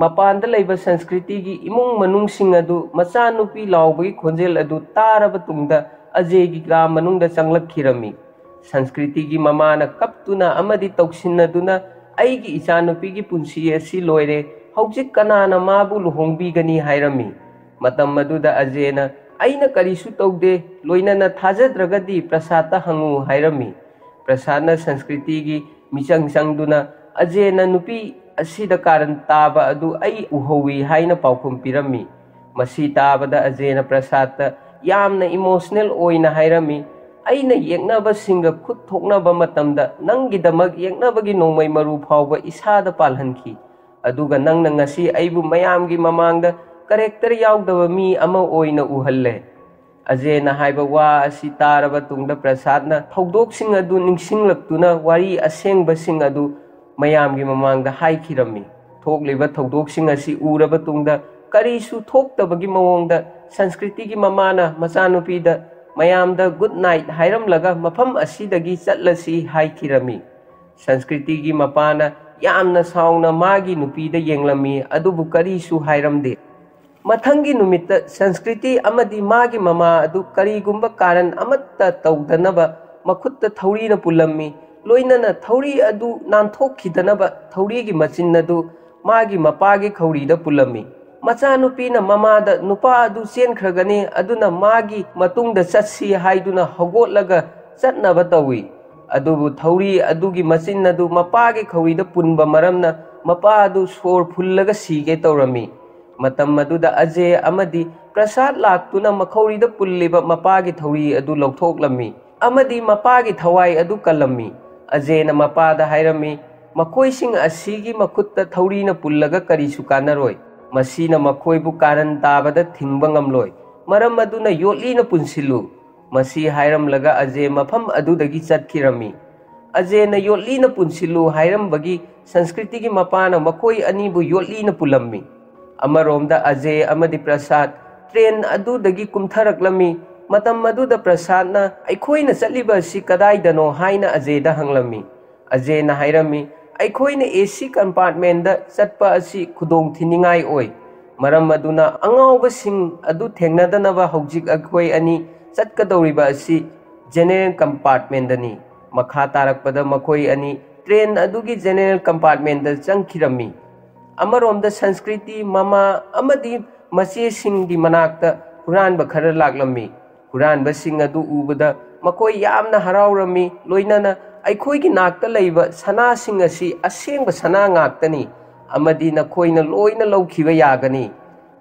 ꯃꯄꯥꯟꯗ ꯂꯩꯕ ꯁꯪꯁꯀ꯭ꯔꯤꯇꯤꯒꯤ ꯏꯃꯨꯡ ꯃꯅꯨꯡꯁꯤꯡ ꯑꯗꯨ ꯃꯆꯥꯅꯨꯄꯤ ꯂꯥꯎꯕꯒꯤ ꯈꯣꯟꯖꯦꯜ ꯑꯗꯨ ꯇꯥꯔꯕ ꯇꯨꯡꯗ ꯑꯖꯦꯒꯤ ꯀꯥ ꯃꯅꯨꯡꯗ ꯆꯪꯂꯛꯈꯤꯔꯝꯃꯤ꯫ ꯁꯪꯁꯀ꯭ꯔꯤꯇꯤꯒꯤ ꯃꯃꯥꯅ ꯀꯞꯇꯨꯅ ꯑꯃꯗꯤ ꯇꯧꯁꯤꯟꯅꯗꯨꯅ, "ꯑꯩꯒꯤ ꯏꯆꯥꯅꯨꯄꯤꯒꯤ ꯄꯨꯟꯁꯤ ꯑꯁꯤ ꯂꯣꯏꯔꯦ, ꯍꯧꯖꯤꯛ ꯀꯅꯥꯅ ꯃꯥꯕꯨ ꯂꯨꯍꯣꯡꯕꯤꯒꯅꯤ?" ꯍꯥꯏꯔꯝꯃꯤ꯫ ꯃꯇꯝ ꯑꯗꯨꯗ ꯑꯖꯦꯅ, "ꯑꯩꯅ ꯀꯔꯤꯁꯨ ꯇꯧꯗꯦ, ꯂꯣꯏꯅꯅ ꯊꯥꯖꯗ꯭ꯔꯒꯗꯤ ꯄ꯭ꯔꯁꯥꯗꯇ ꯍꯪꯉꯨ" ꯍꯥꯏꯔꯝꯃꯤ꯫ ꯄ꯭ꯔꯁꯥꯗꯅ ꯁꯪꯁꯀ꯭ꯔꯤꯇꯤꯒꯤ ꯃꯤꯆꯪ ꯆꯪꯗꯨꯅ, "ꯑꯖꯦꯅ ꯅꯨꯄꯤ ꯑꯁꯤꯗ ꯀꯥꯔꯟ ꯇꯥꯕ ꯑꯗꯨ ꯑꯩ ꯎꯍꯧꯏ" ꯍꯥꯏꯅ ꯄꯥꯎꯈꯨꯝ ꯄꯤꯔꯝꯃꯤ꯫ ꯃꯁꯤ ꯇꯥꯕꯗ ꯑꯖꯦꯅ ꯄ꯭ꯔꯁꯥꯗꯇ ꯌꯥꯝꯅ ꯏꯃꯣꯁꯅꯦꯜ ꯑꯣꯏꯅ ꯍꯥꯏꯔꯝꯃꯤ, "ꯑꯩꯅ ꯌꯦꯛꯅꯕꯁꯤꯡꯒ ꯈꯨꯠ ꯊꯣꯛꯅꯕ ꯃꯇꯝꯗ ꯅꯪꯒꯤꯗꯃꯛ ꯌꯦꯛꯅꯕꯒꯤ ꯅꯣꯡꯃꯩ ꯃꯔꯨ ꯐꯥꯎꯕ ꯏꯁꯥꯗ ꯄꯥꯜꯍꯟꯈꯤ, ꯑꯗꯨꯒ ꯅꯪꯅ ꯉꯁꯤ ꯑꯩꯕꯨ ꯃꯌꯥꯝꯒꯤ ꯃꯃꯥꯡꯗ ꯀꯔꯦꯛꯇꯔ ꯌꯥꯎꯗꯕ ꯃꯤ ꯑꯃ ꯑꯣꯏꯅ ꯎꯍꯜꯂꯦ"꯫ ꯑꯖꯦꯅ ꯍꯥꯏꯕ ꯋꯥ ꯑꯁꯤ ꯇꯥꯔꯕ ꯇꯨꯡꯗ ꯄ꯭ꯔꯁꯥꯗꯅ ꯊꯧꯗꯣꯛꯁꯤꯡ ꯑꯗꯨ ꯅꯤꯡꯁꯤꯡꯂꯛꯇꯨꯅ ꯋꯥꯔꯤ ꯑꯁꯦꯡꯕꯁꯤꯡ ꯑꯗꯨ ꯃꯌꯥꯝꯒꯤ ꯃꯃꯥꯡꯗ ꯍꯥꯏꯈꯤꯔꯝꯃꯤ꯫ ꯊꯣꯛꯂꯤꯕ ꯊꯧꯗꯣꯛꯁꯤꯡ ꯑꯁꯤ ꯎꯔꯕ ꯇꯨꯡꯗ ꯀꯔꯤꯁꯨ ꯊꯣꯛꯇꯕꯒꯤ ꯃꯑꯣꯡꯗ ꯁꯪꯁꯀ꯭ꯔꯤꯇꯤꯒꯤ ꯃꯃꯥꯅ ꯃꯆꯥꯅꯨꯄꯤꯗ ꯃꯌꯥꯝꯗ ꯒꯨꯗ ꯅꯥꯏꯠ ꯍꯥꯏꯔꯝꯂꯒ ꯃꯐꯝ ꯑꯁꯤꯗꯒꯤ ꯆꯠꯂꯁꯤ ꯍꯥꯏꯈꯤꯔꯝꯃꯤ꯫ ꯁꯪꯁꯀ꯭ꯔꯤꯇꯤꯒꯤ ꯃꯄꯥꯅ ꯌꯥꯝꯅ ꯁꯥꯎꯅ ꯃꯥꯒꯤ ꯅꯨꯄꯤꯗ ꯌꯦꯡꯂꯝꯃꯤ, ꯑꯗꯨꯕꯨ ꯀꯔꯤꯁꯨ ꯍꯥꯏꯔꯝꯗꯦ꯫ ꯃꯊꯪꯒꯤ ꯅꯨꯃꯤꯠꯇ ꯁꯪꯁꯀ꯭ꯔꯤꯇꯤ ꯑꯃꯗꯤ ꯃꯥꯒꯤ ꯃꯃꯥ ꯑꯗꯨ ꯀꯔꯤꯒꯨꯝꯕ ꯀꯥꯔꯟ ꯑꯃꯠꯇ ꯇꯧꯗꯅꯕ ꯃꯈꯨꯠꯇ ꯊꯧꯔꯤꯅ ꯄꯨꯜꯂꯝꯃꯤ꯫ ꯂꯣꯏꯅꯅ ꯊꯧꯔꯤ ꯑꯗꯨ ꯅꯥꯟꯊꯣꯛꯈꯤꯗꯅꯕ ꯊꯧꯔꯤꯒꯤ ꯃꯆꯤꯟ ꯑꯗꯨ ꯃꯥꯒꯤ ꯃꯄꯥꯒꯤ ꯈꯧꯔꯤꯗ ꯄꯨꯜꯂꯝꯃꯤ꯫ ꯃꯆꯥꯅꯨꯄꯤꯅ ꯃꯃꯥꯗ, "ꯅꯨꯄꯥ ꯑꯗꯨ ꯆꯦꯟꯈ꯭ꯔꯒꯅꯤ, ꯑꯗꯨꯅ ꯃꯥꯒꯤ ꯃꯇꯨꯡꯗ ꯆꯠꯁꯤ" ꯍꯥꯏꯗꯨꯅ ꯍꯧꯒꯠꯂꯒ ꯆꯠꯅꯕ ꯇꯧꯏ꯫ ꯑꯗꯨꯕꯨ ꯊꯧꯔꯤ ꯑꯗꯨꯒꯤ ꯃꯆꯤꯟ ꯑꯗꯨ ꯃꯄꯥꯒꯤ ꯈꯧꯔꯤꯗ ꯄꯨꯟꯕ ꯃꯔꯝꯅ ꯃꯄꯥ ꯑꯗꯨ ꯁꯣꯔ ꯐꯨꯜꯂꯒ ꯁꯤꯒꯦ ꯇꯧꯔꯝꯃꯤ꯫ ꯃꯇꯝ ꯑꯗꯨꯗ ꯑꯖꯦ ꯑꯃꯗꯤ ꯄ꯭ꯔꯁꯥꯗ ꯂꯥꯛꯇꯨꯅ ꯃꯈꯧꯔꯤꯗ ꯄꯨꯜꯂꯤꯕ ꯃꯄꯥꯒꯤ ꯊꯧꯔꯤ ꯑꯗꯨ ꯂꯧꯊꯣꯛꯂꯝꯃꯤ ꯑꯃꯗꯤ ꯃꯄꯥꯒꯤ ꯊꯋꯥꯏ ꯑꯗꯨ ꯀꯜꯂꯝꯃꯤ꯫ ꯑꯖꯦꯅ ꯃꯄꯥꯗ ꯍꯥꯏꯔꯝꯃꯤ, "ꯃꯈꯣꯏꯁꯤꯡ ꯑꯁꯤꯒꯤ ꯃꯈꯨꯠꯇ ꯊꯧꯔꯤꯅ ꯄꯨꯜꯂꯒ ꯀꯔꯤꯁꯨ ꯀꯥꯟꯅꯔꯣꯏ꯫ ꯃꯁꯤꯅ ꯃꯈꯣꯏꯕꯨ ꯀꯥꯔꯟ ꯇꯥꯕꯗ ꯊꯤꯡꯕ ꯉꯝꯂꯣꯏ꯫ ꯃꯔꯝ ꯑꯗꯨꯅ ꯌꯣꯠꯂꯤꯅ ꯄꯨꯟꯁꯤꯜꯂꯨ"꯫ ꯃꯁꯤ ꯍꯥꯏꯔꯝꯂꯒ ꯑꯖꯦ ꯃꯐꯝ ꯑꯗꯨꯗꯒꯤ ꯆꯠꯈꯤꯔꯝꯃꯤ꯫ ꯑꯖꯦꯅ ꯌꯣꯠꯂꯤꯅ ꯄꯨꯟꯁꯤꯜꯂꯨ ꯍꯥꯏꯔꯝꯕꯒꯤ ꯁꯪꯁꯀ꯭ꯔꯤꯇꯤꯒꯤ ꯃꯄꯥꯅ ꯃꯈꯣꯏ ꯑꯅꯤꯕꯨ ꯌꯣꯠꯂꯤꯅ ꯄꯨꯜꯂꯝꯃꯤ꯫ ꯑꯃꯔꯣꯝꯗ ꯑꯖꯦ ꯑꯃꯗꯤ ꯄ꯭ꯔꯁꯥꯗ ꯇ꯭ꯔꯦꯟ ꯑꯗꯨꯗꯒꯤ ꯀꯨꯝꯊꯔꯛꯂꯝꯃꯤ꯫ ꯃꯇꯝ ꯑꯗꯨꯗ ꯄ꯭ꯔꯁꯥꯗꯅ, "ꯑꯩꯈꯣꯏꯅ ꯆꯠꯂꯤꯕ ꯑꯁꯤ ꯀꯗꯥꯏꯗꯅꯣ?" ꯍꯥꯏꯅ ꯑꯖꯦꯗ ꯍꯪꯂꯝꯃꯤ꯫ ꯑꯖꯦꯅ ꯍꯥꯏꯔꯝꯃꯤ, "ꯑꯩꯈꯣꯏꯅ ꯑꯦ ꯁꯤ ꯀꯝꯄꯥꯔꯠꯃꯦꯟꯗ ꯆꯠꯄ ꯑꯁꯤ ꯈꯨꯗꯣꯡ ꯊꯤꯅꯤꯡꯉꯥꯏ ꯑꯣꯏ꯫ ꯃꯔꯝ ꯑꯗꯨꯅ ꯑꯉꯥꯎꯕꯁꯤꯡ ꯑꯗꯨ ꯊꯦꯡꯅꯗꯅꯕ ꯍꯧꯖꯤꯛ ꯑꯩꯈꯣꯏ ꯑꯅꯤ ꯆꯠꯀꯗꯧꯔꯤꯕ ꯑꯁꯤ ꯖꯦꯅꯦꯔꯦꯜ ꯀꯝꯄꯥꯔꯠꯃꯦꯟꯗꯅꯤ꯫" ꯃꯈꯥ ꯇꯥꯔꯛꯄꯗ ꯃꯈꯣꯏ ꯑꯅꯤ ꯇ꯭ꯔꯦꯟ ꯑꯗꯨꯒꯤ ꯖꯦꯅꯦꯔꯦꯜ ꯀꯝꯄꯥꯔꯠꯃꯦꯟꯗ ꯆꯪꯈꯤꯔꯝꯃꯤ꯫ ꯑꯃꯔꯣꯝꯗ ꯁꯪꯁꯀ꯭ꯔꯤꯇꯤ ꯃꯃꯥ ꯑꯃꯗꯤ ꯃꯆꯦꯁꯤꯡꯒꯤ ꯃꯅꯥꯛꯇ ꯍꯨꯔꯥꯟꯕ ꯈꯔ ꯂꯥꯛꯂꯝꯃꯤ꯫ ꯍꯨꯔꯥꯟꯕꯁꯤꯡ ꯑꯗꯨ ꯎꯕꯗ ꯃꯈꯣꯏ ꯌꯥꯝꯅ ꯍꯔꯥꯎꯔꯝꯃꯤ, ꯂꯣꯏꯅꯅ, "ꯑꯩꯈꯣꯏꯒꯤ ꯅꯥꯛꯇ ꯂꯩꯕ ꯁꯅꯥꯁꯤꯡ ꯑꯁꯤ ꯑꯁꯦꯡꯕ ꯁꯅꯥ ꯉꯥꯛꯇꯅꯤ, ꯑꯃꯗꯤ ꯅꯈꯣꯏꯅ ꯂꯣꯏꯅ ꯂꯧꯈꯤꯕ ꯌꯥꯒꯅꯤ꯫"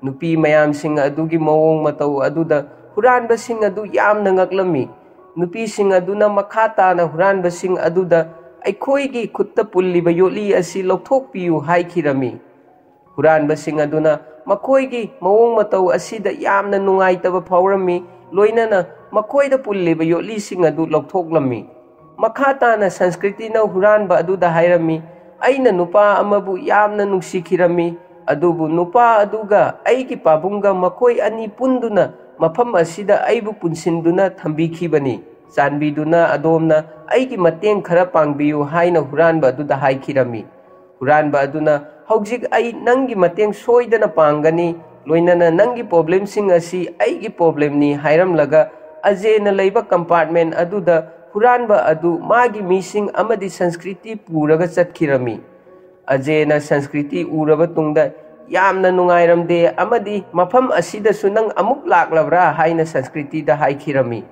ꯅꯨꯄꯤ ꯃꯌꯥꯝꯁꯤꯡ ꯑꯗꯨꯒꯤ ꯃꯑꯣꯡ ꯃꯇꯧ ꯑꯗꯨꯗ ꯍꯨꯔꯥꯟꯕꯁꯤꯡ ꯑꯗꯨ ꯌꯥꯝꯅ ꯉꯛꯂꯝꯃꯤ꯫ ꯅꯨꯄꯤꯁꯤꯡ ꯑꯗꯨꯅ ꯃꯈꯥ ꯇꯥꯅ ꯍꯨꯔꯥꯟꯕꯁꯤꯡ ꯑꯗꯨꯗ, "ꯑꯩꯈꯣꯏꯒꯤ ꯈꯨꯠꯇ ꯄꯨꯜꯂꯤꯕ ꯌꯣꯠꯂꯤ ꯑꯁꯤ ꯂꯧꯊꯣꯛꯄꯤꯌꯨ" ꯍꯥꯏꯈꯤꯔꯝꯃꯤ꯫ ꯍꯨꯔꯥꯟꯕꯁꯤꯡ ꯑꯗꯨꯅ ꯃꯈꯣꯏꯒꯤ ꯃꯑꯣꯡ ꯃꯇꯧ ꯑꯁꯤꯗ ꯌꯥꯝꯅ ꯅꯨꯡꯉꯥꯏꯇꯕ ꯐꯥꯎꯔꯝꯃꯤ, ꯂꯣꯏꯅꯅ ꯃꯈꯣꯏꯗ ꯄꯨꯜꯂꯤꯕ ꯌꯣꯠꯂꯤꯁꯤꯡ ꯑꯗꯨ ꯂꯧꯊꯣꯛꯂꯝꯃꯤ꯫ ꯃꯈꯥ ꯇꯥꯅ ꯁꯪꯁꯀ꯭ꯔꯤꯇꯤꯅ ꯍꯨꯔꯥꯟꯕ ꯑꯗꯨꯗ ꯍꯥꯏꯔꯝꯃꯤ, "ꯑꯩꯅ ꯅꯨꯄꯥ ꯑꯃꯕꯨ ꯌꯥꯝꯅ ꯅꯨꯡꯁꯤꯈꯤꯔꯝꯃꯤ, ꯑꯗꯨꯕꯨ ꯅꯨꯄꯥ ꯑꯗꯨꯒ ꯑꯩꯒꯤ ꯄꯥꯕꯨꯡꯒ ꯃꯈꯣꯏ ꯑꯅꯤ ꯄꯨꯟꯗꯨꯅ ꯃꯐꯝ ꯑꯁꯤꯗ ꯑꯩꯕꯨ ꯄꯨꯟꯁꯤꯟꯗꯨꯅ ꯊꯝꯕꯤꯈꯤꯕꯅꯤ꯫ ꯆꯥꯟꯕꯤꯗꯨꯅ ꯑꯗꯣꯝꯅ ꯑꯩꯒꯤ ꯃꯇꯦꯡ ꯈꯔ ꯄꯥꯡꯕꯤꯌꯨ" ꯍꯥꯏꯅ ꯍꯨꯔꯥꯟꯕ ꯑꯗꯨꯗ ꯍꯥꯏꯈꯤꯔꯝꯃꯤ꯫ ꯍꯨꯔꯥꯟꯕ ꯑꯗꯨꯅ, "ꯍꯧꯖꯤꯛ ꯑꯩ ꯅꯪꯒꯤ ꯃꯇꯦꯡ ꯁꯣꯏꯗꯅ ꯄꯥꯡꯒꯅꯤ, ꯂꯣꯏꯅꯅ ꯅꯪꯒꯤ ꯄ꯭ꯔꯣꯕ꯭ꯂꯦꯝꯁꯤꯡ ꯑꯁꯤ ꯑꯩꯒꯤ ꯄ꯭ꯔꯣꯕ꯭ꯂꯦꯝꯅꯤ" ꯍꯥꯏꯔꯝꯂꯒ ꯑꯖꯦꯅ ꯂꯩꯕ ꯀꯝꯄꯥꯔꯠꯃꯦꯟ ꯑꯗꯨꯗ ꯍꯨꯔꯥꯟꯕ ꯑꯗꯨ ꯃꯥꯒꯤ ꯃꯤꯁꯤꯡ ꯑꯃꯗꯤ ꯁꯪꯁꯀ꯭ꯔꯤꯇꯤ ꯄꯨꯔꯒ ꯆꯠꯈꯤꯔꯝꯃꯤ꯫ ꯑꯖꯦꯅ ꯁꯪꯁꯀ꯭ꯔꯤꯇꯤ ꯎꯔꯕ ꯇꯨꯡꯗ ꯌꯥꯝꯅ ꯅꯨꯡꯉꯥꯏꯔꯝꯗꯦ ꯑꯃꯗꯤ "ꯃꯐꯝ ꯑꯁꯤꯗꯁꯨ ꯅꯪ ꯑꯃꯨꯛ ꯂꯥꯛꯂꯕ꯭ꯔꯥ?" ꯍꯥꯏꯅ ꯁꯪꯁꯀ꯭ꯔꯤꯇꯤꯗ ꯍꯥꯏꯈꯤꯔꯝꯃꯤ꯫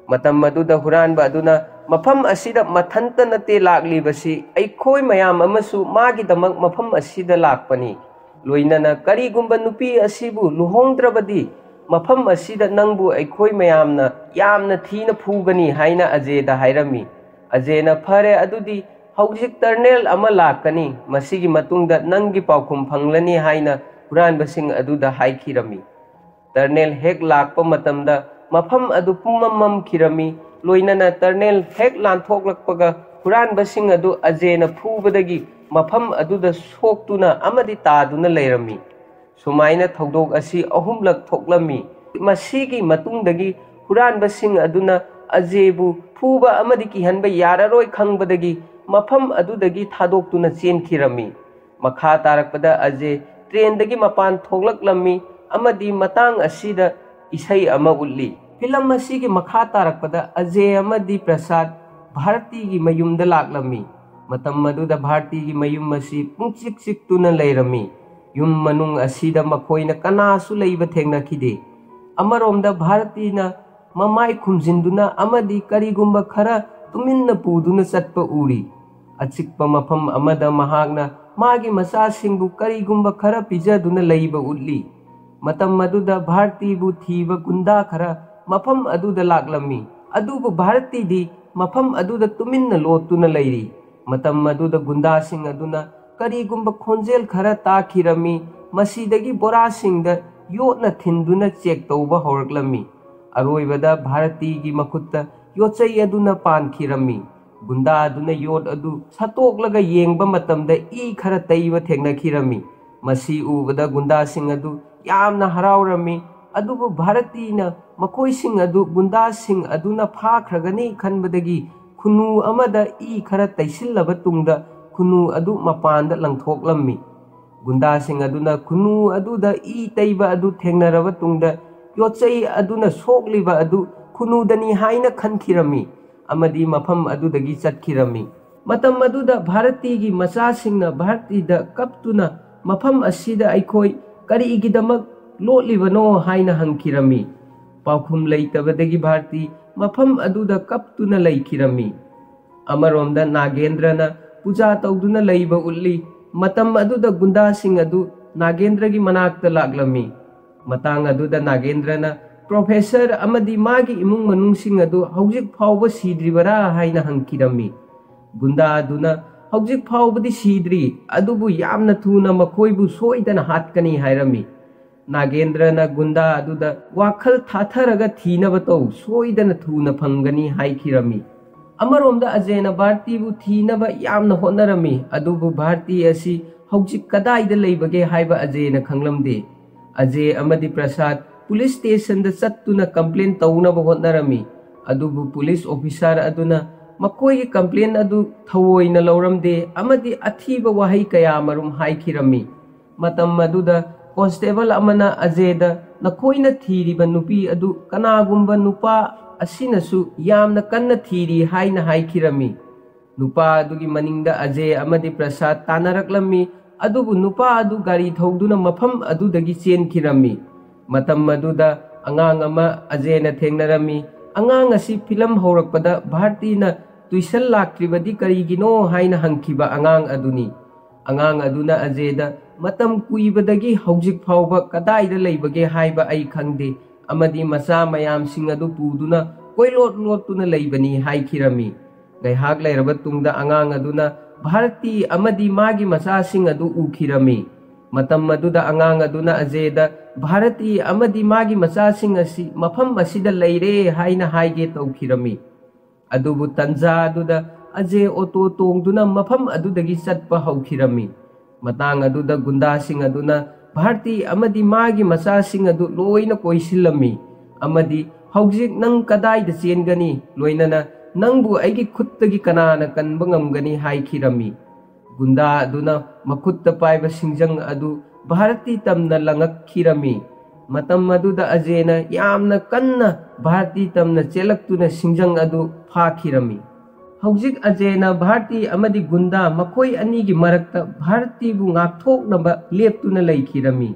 ꯃꯇꯝ ꯑꯗꯨꯗ ꯍꯨꯔꯥꯟꯕ ꯑꯗꯨꯅ, "ꯃꯐꯝ ꯑꯁꯤꯗ ꯃꯊꯟꯇ ꯅꯠꯇꯦ ꯂꯥꯛꯂꯤꯕꯁꯤ, ꯑꯩꯈꯣꯏ ꯃꯌꯥꯝ ꯑꯃꯁꯨ ꯃꯥꯒꯤꯗꯃꯛ ꯃꯐꯝ ꯑꯁꯤꯗ ꯂꯥꯛꯄꯅꯤ꯫ ꯂꯣꯏꯅꯅ ꯀꯔꯤꯒꯨꯝꯕ ꯅꯨꯄꯤ ꯑꯁꯤꯕꯨ ꯂꯨꯍꯣꯡꯗ꯭ꯔꯕꯗꯤ ꯃꯐꯝ ꯑꯁꯤꯗ ꯅꯪꯕꯨ ꯑꯩꯈꯣꯏ ꯃꯌꯥꯝꯅ ꯌꯥꯝꯅ ꯊꯤꯅ ꯐꯨꯒꯅꯤ" ꯍꯥꯏꯅ ꯑꯖꯦꯗ ꯍꯥꯏꯔꯝꯃꯤ꯫ ꯑꯖꯦꯅ, "ꯐꯔꯦ, ꯑꯗꯨꯗꯤ ꯍꯧꯖꯤꯛ ꯇꯔꯅꯦꯜ ꯑꯃ ꯂꯥꯛꯀꯅꯤ, ꯃꯁꯤꯒꯤ ꯃꯇꯨꯡꯗ ꯅꯪꯒꯤ ꯄꯥꯎꯈꯨꯝ ꯐꯪꯂꯅꯤ" ꯍꯥꯏꯅ ꯍꯨꯔꯥꯟꯕꯁꯤꯡ ꯑꯗꯨꯗ ꯍꯥꯏꯈꯤꯔꯝꯃꯤ꯫ ꯇꯔꯅꯦꯜ ꯍꯦꯛ ꯂꯥꯛꯄ ꯃꯇꯝꯗ ꯃꯐꯝ ꯑꯗꯨ ꯄꯨꯝꯃꯝ ꯃꯝꯈꯤꯔꯝꯃꯤ꯫ ꯂꯣꯏꯅꯅ ꯇꯔꯅꯦꯜ ꯍꯦꯛ ꯂꯥꯟꯊꯣꯛꯂꯛꯄꯒ ꯍꯨꯔꯥꯟꯕꯁꯤꯡ ꯑꯗꯨ ꯑꯖꯦꯅ ꯐꯨꯕꯗꯒꯤ ꯃꯐꯝ ꯑꯗꯨꯗ ꯁꯣꯛꯇꯨꯅ ꯑꯃꯗꯤ ꯇꯥꯗꯨꯅ ꯂꯩꯔꯝꯃꯤ꯫ ꯁꯨꯃꯥꯏꯅ ꯊꯧꯗꯣꯛ ꯑꯁꯤ ꯑꯍꯨꯝꯂꯛ ꯊꯣꯛꯂꯝꯃꯤ꯫ ꯃꯁꯤꯒꯤ ꯃꯇꯨꯡꯗꯒꯤ ꯍꯨꯔꯥꯟꯕꯁꯤꯡ ꯑꯗꯨꯅ ꯑꯖꯦꯕꯨ ꯐꯨꯕ ꯑꯃꯗꯤ ꯀꯤꯍꯟꯕ ꯌꯥꯔꯔꯣꯏ ꯈꯪꯕꯗꯒꯤ ꯃꯐꯝ ꯑꯗꯨꯗꯒꯤ ꯊꯥꯗꯣꯛꯇꯨꯅ ꯆꯦꯟꯈꯤꯔꯝꯃꯤ꯫ ꯃꯈꯥ ꯇꯥꯔꯛꯄꯗ ꯑꯖꯦ ꯇ꯭ꯔꯦꯟꯗꯒꯤ ꯃꯄꯥꯟ ꯊꯣꯛꯂꯛꯂꯝꯃꯤ ꯑꯃꯗꯤ ꯃꯇꯥꯡ ꯑꯁꯤꯗ ꯏꯁꯩ ꯑꯃ ꯎꯠꯂꯤ꯫ ꯐꯤꯂꯝ ꯑꯁꯤꯒꯤ ꯃꯈꯥ ꯇꯥꯔꯛꯄꯗ ꯑꯖꯦ ꯑꯃꯗꯤ ꯄ꯭ꯔꯁꯥꯗ ꯚꯥꯔꯇꯤꯒꯤ ꯃꯌꯨꯝꯗ ꯂꯥꯛꯂꯝꯃꯤ꯫ ꯃꯇꯝ ꯑꯗꯨꯗ ꯚꯥꯔꯇꯤꯒꯤ ꯃꯌꯨꯝ ꯑꯁꯤ ꯄꯨꯡꯆꯤꯛ ꯆꯤꯛꯇꯨꯅ ꯂꯩꯔꯝꯃꯤ꯫ ꯌꯨꯝ ꯃꯅꯨꯡ ꯑꯁꯤꯗ ꯃꯈꯣꯏꯅ ꯀꯅꯥꯁꯨ ꯂꯩꯕ ꯊꯦꯡꯅꯈꯤꯗꯦ꯫ ꯑꯃꯔꯣꯝꯗ ꯚꯥꯔꯇꯤꯅ ꯃꯃꯥꯏ ꯈꯨꯝꯖꯤꯟꯗꯨꯅ ꯑꯃꯗꯤ ꯀꯔꯤꯒꯨꯝꯕ ꯈꯔ ꯇꯨꯃꯤꯟꯅ ꯄꯨꯗꯨꯅ ꯆꯠꯄ ꯎꯔꯤ꯫ ꯑꯆꯤꯛꯄ ꯃꯐꯝ ꯑꯃꯗ ꯃꯍꯥꯛꯅ ꯃꯥꯒꯤ ꯃꯆꯥꯁꯤꯡꯕꯨ ꯀꯔꯤꯒꯨꯝꯕ ꯈꯔ ꯄꯤꯖꯗꯨꯅ ꯂꯩꯕ ꯎꯠꯂꯤ꯫ ꯃꯇꯝ ꯑꯗꯨꯗ ꯚꯥꯔꯇꯤꯕꯨ ꯊꯤꯕ ꯒꯨꯟꯗꯥ ꯈꯔ ꯃꯐꯝ ꯑꯗꯨꯗ ꯂꯥꯛꯂꯝꯃꯤ꯫ ꯑꯗꯨꯕꯨ ꯚꯥꯔꯇꯤꯗꯤ ꯃꯐꯝ ꯑꯗꯨꯗ ꯇꯨꯃꯤꯟꯅ ꯂꯣꯠꯇꯨꯅ ꯂꯩꯔꯤ꯫ ꯃꯇꯝ ꯑꯗꯨꯗ ꯒꯨꯟꯗꯥꯁꯤꯡ ꯑꯗꯨꯅ ꯀꯔꯤꯒꯨꯝꯕ ꯈꯣꯟꯖꯦꯜ ꯈꯔ ꯇꯥꯈꯤꯔꯝꯃꯤ꯫ ꯃꯁꯤꯗꯒꯤ ꯕꯣꯔꯥꯁꯤꯡꯗ ꯌꯣꯠꯅ ꯊꯤꯟꯗꯨꯅ ꯆꯦꯛ ꯇꯧꯕ ꯍꯧꯔꯛꯂꯝꯃꯤ꯫ ꯑꯔꯣꯏꯕꯗ ꯚꯥꯔꯇꯤꯒꯤ ꯃꯈꯨꯠꯇ ꯌꯣꯠꯆꯩ ꯑꯗꯨꯅ ꯄꯥꯟꯈꯤꯔꯝꯃꯤ꯫ ꯒꯨꯟꯗꯥ ꯑꯗꯨꯅ ꯌꯣꯠ ꯑꯗꯨ ꯁꯠꯇꯣꯛꯂꯒ ꯌꯦꯡꯕ ꯃꯇꯝꯗ ꯏ ꯈꯔ ꯇꯩꯕ ꯊꯦꯡꯅꯈꯤꯔꯝꯃꯤ꯫ ꯃꯁꯤ ꯎꯕꯗ ꯒꯨꯟꯗꯥꯁꯤꯡ ꯑꯗꯨ ꯌꯥꯝꯅ ꯍꯔꯥꯎꯔꯝꯃꯤ꯫ ꯑꯗꯨꯕꯨ ꯚꯥꯔꯇꯤꯅ ꯃꯈꯣꯏꯁꯤꯡ ꯑꯗꯨ ꯒꯨꯟꯗꯥꯁꯤꯡ ꯑꯗꯨꯅ ꯐꯥꯈ꯭ꯔꯒꯅꯤ ꯈꯟꯕꯗꯒꯤ ꯈꯨꯟꯅꯨ ꯑꯃꯗ ꯏ ꯈꯔ ꯇꯩꯁꯤꯜꯂꯕ ꯇꯨꯡꯗ ꯈꯨꯟꯅꯨ ꯑꯗꯨ ꯃꯄꯥꯟꯗ ꯂꯪꯊꯣꯛꯂꯝꯃꯤ꯫ ꯒꯨꯟꯗꯥꯁꯤꯡ ꯑꯗꯨꯅ ꯈꯨꯟꯅꯨ ꯑꯗꯨꯗ ꯏ ꯇꯩꯕ ꯑꯗꯨ ꯊꯦꯡꯅꯔꯕ ꯇꯨꯡꯗ ꯌꯣꯠꯆꯩ ꯑꯗꯨꯅ ꯁꯣꯛꯂꯤꯕ ꯑꯗꯨ ꯈꯨꯟꯅꯨꯗꯅꯤ ꯍꯥꯏꯅ ꯈꯟꯈꯤꯔꯝꯃꯤ ꯑꯃꯗꯤ ꯃꯐꯝ ꯑꯗꯨꯗꯒꯤ ꯆꯠꯈꯤꯔꯝꯃꯤ꯫ ꯃꯇꯝ ꯑꯗꯨꯗ ꯚꯥꯔꯇꯤꯒꯤ ꯃꯆꯥꯁꯤꯡꯅ ꯚꯥꯔꯇꯤꯗ ꯀꯞꯇꯨꯅ ꯃꯐꯝ ꯑꯁꯤꯗ ꯑꯩꯈꯣꯏ ꯀꯔꯤꯒꯤꯗꯃꯛ ꯂꯣꯠꯂꯤꯕꯅꯣ ꯍꯥꯏꯅ ꯍꯪꯈꯤꯔꯝꯃꯤ꯫ ꯄꯥꯎꯈꯨꯝ ꯂꯩꯇꯕꯗꯒꯤ ꯚꯥꯔꯇꯤ ꯃꯐꯝ ꯑꯗꯨꯗ ꯀꯞꯇꯨꯅ ꯂꯩꯈꯤꯔꯝꯃꯤ꯫ ꯑꯃꯔꯣꯝꯗ ꯅꯥꯒꯦꯟꯗ꯭ꯔꯅ ꯄꯨꯖꯥ ꯇꯧꯗꯨꯅ ꯂꯩꯕ ꯎꯠꯂꯤ꯫ ꯃꯇꯝ ꯑꯗꯨꯗ ꯒꯨꯟꯗꯥꯁꯤꯡ ꯑꯗꯨ ꯅꯥꯒꯦꯟꯗ꯭ꯔꯒꯤ ꯃꯅꯥꯛꯇ ꯂꯥꯛꯂꯝꯃꯤ꯫ ꯃꯇꯥꯡ ꯑꯗꯨꯗ ꯅꯥꯒꯦꯟꯗ꯭ꯔꯅ ꯄ꯭ꯔꯣꯐꯦꯁꯔ ꯑꯃꯗꯤ ꯃꯥꯒꯤ ꯏꯃꯨꯡ ꯃꯅꯨꯡꯁꯤꯡ ꯑꯗꯨ ꯍꯧꯖꯤꯛ ꯐꯥꯎꯕ ꯁꯤꯗ꯭ꯔꯤꯕꯔꯥ ꯍꯥꯏꯅ ꯍꯪꯈꯤꯔꯝꯃꯤ꯫ ꯒꯨꯟꯗꯥ ꯑꯗꯨꯅ ꯍꯧꯖꯤꯛ ꯐꯥꯎꯕꯗꯤ ꯁꯤꯗ꯭ꯔꯤ, ꯑꯗꯨꯕꯨ ꯌꯥꯝꯅ ꯊꯨꯅ ꯃꯈꯣꯏꯕꯨ ꯁꯣꯏꯗꯅ ꯍꯥꯠꯀꯅꯤ ꯍꯥꯏꯔꯝꯃꯤ꯫ ꯅꯥꯒꯦꯟꯗ꯭ꯔꯅ ꯒꯨꯟꯗꯥ ꯑꯗꯨꯗ ꯋꯥꯈꯜ ꯊꯥꯊꯔꯒ ꯊꯤꯅꯕ ꯇꯧ, ꯁꯣꯏꯗꯅ ꯊꯨꯅ ꯐꯪꯒꯅꯤ ꯍꯥꯏꯈꯤꯔꯝꯃꯤ꯫ ꯑꯃꯔꯣꯝꯗ ꯑꯖꯦꯅ ꯚꯥꯔꯇꯤꯕꯨ ꯊꯤꯅꯕ ꯌꯥꯝꯅ ꯍꯣꯠꯅꯔꯝꯃꯤ, ꯑꯗꯨꯕꯨ ꯚꯥꯔꯇꯤ ꯑꯁꯤ ꯍꯧꯖꯤꯛ ꯀꯗꯥꯏꯗ ꯂꯩꯕꯒꯦ ꯍꯥꯏꯕ ꯑꯖꯦꯅ ꯈꯪꯂꯝꯗꯦ꯫ ꯑꯖꯦ ꯑꯃꯗꯤ ꯄ꯭ꯔꯁꯥꯗ ꯄꯨꯂꯤꯁ ꯁ꯭ꯇꯦꯁꯟꯗ ꯆꯠꯇꯨꯅ ꯀꯝꯄ꯭ꯂꯦꯟ ꯇꯧꯅꯕ ꯍꯣꯠꯅꯔꯝꯃꯤ, ꯑꯗꯨꯕꯨ ꯄꯨꯂꯤꯁ ꯑꯣꯐꯤꯁꯥꯔ ꯑꯗꯨꯅ ꯃꯈꯣꯏꯒꯤ ꯀꯝꯄ꯭ꯂꯦꯟ ꯑꯗꯨ ꯊꯑꯣꯏꯅ ꯂꯧꯔꯝꯗꯦ ꯑꯃꯗꯤ ꯑꯊꯤꯕ ꯋꯥꯍꯩ ꯀꯌꯥ ꯃꯔꯨꯝ ꯍꯥꯏꯈꯤꯔꯝꯃꯤ꯫ ꯃꯇꯝ ꯑꯗꯨꯗ ꯀꯣꯟꯁꯇꯦꯕꯜ ꯑꯃꯅ ꯑꯖꯦꯗ "ꯅꯈꯣꯏꯅ ꯊꯤꯔꯤꯕ ꯅꯨꯄꯤ ꯑꯗꯨ ꯀꯅꯥꯒꯨꯝꯕ ꯅꯨꯄꯥ ꯑꯁꯤꯅꯁꯨ ꯌꯥꯝꯅ ꯀꯟꯅ ꯊꯤꯔꯤ" ꯍꯥꯏꯅ ꯍꯥꯏꯈꯤꯔꯝꯃꯤ꯫ ꯅꯨꯄꯥ ꯑꯗꯨꯒꯤ ꯃꯅꯤꯡꯗ ꯑꯖꯦ ꯑꯃꯗꯤ ꯄ꯭ꯔꯁꯥꯗ ꯇꯥꯟꯅꯔꯛꯂꯝꯃꯤ, ꯑꯗꯨꯕꯨ ꯅꯨꯄꯥ ꯑꯗꯨ ꯒꯥꯔꯤ ꯊꯧꯗꯨꯅ ꯃꯐꯝ ꯑꯗꯨꯗꯒꯤ ꯆꯦꯟꯈꯤꯔꯝꯃꯤ꯫ ꯃꯇꯝ ꯑꯗꯨꯗ ꯑꯉꯥꯡ ꯑꯃ ꯑꯖꯦꯅ ꯊꯦꯡꯅꯔꯝꯃꯤ꯫ ꯑꯉꯥꯡ ꯑꯁꯤ ꯐꯤꯂꯝ ꯍꯧꯔꯛꯄꯗ ꯚꯥꯔꯇꯤꯅ "ꯇꯨꯏꯁꯟ ꯂꯥꯛꯇ꯭ꯔꯤꯕꯗꯤ ꯀꯔꯤꯒꯤꯅꯣ?" ꯍꯥꯏꯅ ꯍꯪꯈꯤꯕ ꯑꯉꯥꯡ ꯑꯗꯨꯅꯤ꯫ ꯑꯉꯥꯡ ꯑꯗꯨꯅ ꯑꯖꯦꯗ "ꯃꯇꯝ ꯀꯨꯏꯕꯗꯒꯤ ꯍꯧꯖꯤꯛ ꯐꯥꯎꯕ ꯀꯗꯥꯏꯗ ꯂꯩꯕꯒꯦ ꯍꯥꯏꯕ ꯑꯩ ꯈꯪꯗꯦ, ꯑꯃꯗꯤ ꯃꯆꯥ ꯃꯌꯥꯝꯁꯤꯡ ꯑꯗꯨ ꯄꯨꯗꯨꯅ ꯀꯣꯏꯂꯣꯠ ꯂꯣꯠꯇꯨꯅ ꯂꯩꯕꯅꯤ" ꯍꯥꯏꯈꯤꯔꯝꯃꯤ꯫ ꯉꯥꯏꯍꯥꯛ ꯂꯩꯔꯕ ꯇꯨꯡꯗ ꯑꯉꯥꯡ ꯑꯗꯨꯅ ꯚꯥꯔꯇꯤ ꯑꯃꯗꯤ ꯃꯥꯒꯤ ꯃꯆꯥꯁꯤꯡ ꯑꯗꯨ ꯎꯈꯤꯔꯝꯃꯤ꯫ ꯃꯇꯝ ꯑꯗꯨꯗ ꯑꯉꯥꯡ ꯑꯗꯨꯅ ꯑꯖꯦꯗ "ꯚꯥꯔꯇꯤ ꯑꯃꯗꯤ ꯃꯥꯒꯤ ꯃꯆꯥꯁꯤꯡ ꯑꯁꯤ ꯃꯐꯝ ꯑꯁꯤꯗ ꯂꯩꯔꯦ" ꯍꯥꯏꯅ ꯍꯥꯏꯒꯦ ꯇꯧꯈꯤꯔꯝꯃꯤ꯫ ꯑꯗꯨꯕꯨ ꯇꯟꯖꯥ ꯑꯗꯨꯗ ꯑꯖꯦ ꯑꯣꯇꯣ ꯇꯣꯡꯗꯨꯅ ꯃꯐꯝ ꯑꯗꯨꯗꯒꯤ ꯆꯠꯄ ꯍꯧꯈꯤꯔꯝꯃꯤ꯫ ꯃꯇꯥꯡ ꯑꯗꯨꯗ ꯒꯨꯟꯗꯥꯁꯤꯡ ꯑꯗꯨꯅ ꯚꯥꯔꯇꯤ ꯑꯃꯗꯤ ꯃꯥꯒꯤ ꯃꯆꯥꯁꯤꯡ ꯑꯗꯨ ꯂꯣꯏꯅ ꯀꯣꯏꯁꯤꯜꯂꯝꯃꯤ ꯑꯃꯗꯤ "ꯍꯧꯖꯤꯛ ꯅꯪ ꯀꯗꯥꯏꯗ ꯆꯦꯟꯒꯅꯤ? ꯂꯣꯏꯅꯅ ꯅꯪꯕꯨ ꯑꯩꯒꯤ ꯈꯨꯠꯇꯒꯤ ꯀꯅꯥꯅ ꯀꯟꯕ ꯉꯝꯒꯅꯤ?" ꯍꯥꯏꯈꯤꯔꯝꯃꯤ꯫ ꯒꯨꯟꯗꯥ ꯑꯗꯨꯅ ꯃꯈꯨꯠꯇ ꯄꯥꯏꯕ ꯁꯤꯡꯖꯪ ꯑꯗꯨ ꯚꯥꯔꯇꯤ ꯇꯝꯅ ꯂꯪꯉꯛꯈꯤꯔꯝꯃꯤ꯫ ꯃꯇꯝ ꯑꯗꯨꯗ ꯑꯖꯦꯅ ꯌꯥꯝꯅ ꯀꯟꯅ ꯚꯥꯔꯇꯤ ꯇꯝꯅ ꯆꯦꯜꯂꯛꯇꯨꯅ ꯁꯤꯡꯖꯪ ꯑꯗꯨ ꯐꯥꯈꯤꯔꯝꯃꯤ꯫ ꯍꯧꯖꯤꯛ ꯑꯖꯦꯅ ꯚꯥꯔꯇꯤ ꯑꯃꯗꯤ ꯒꯨꯟꯗꯥ ꯃꯈꯣꯏ ꯑꯅꯤꯒꯤ ꯃꯔꯛꯇ ꯚꯥꯔꯇꯤꯕꯨ ꯉꯥꯛꯊꯣꯛꯅꯕ ꯂꯦꯞꯇꯨꯅ ꯂꯩꯈꯤꯔꯝꯃꯤ꯫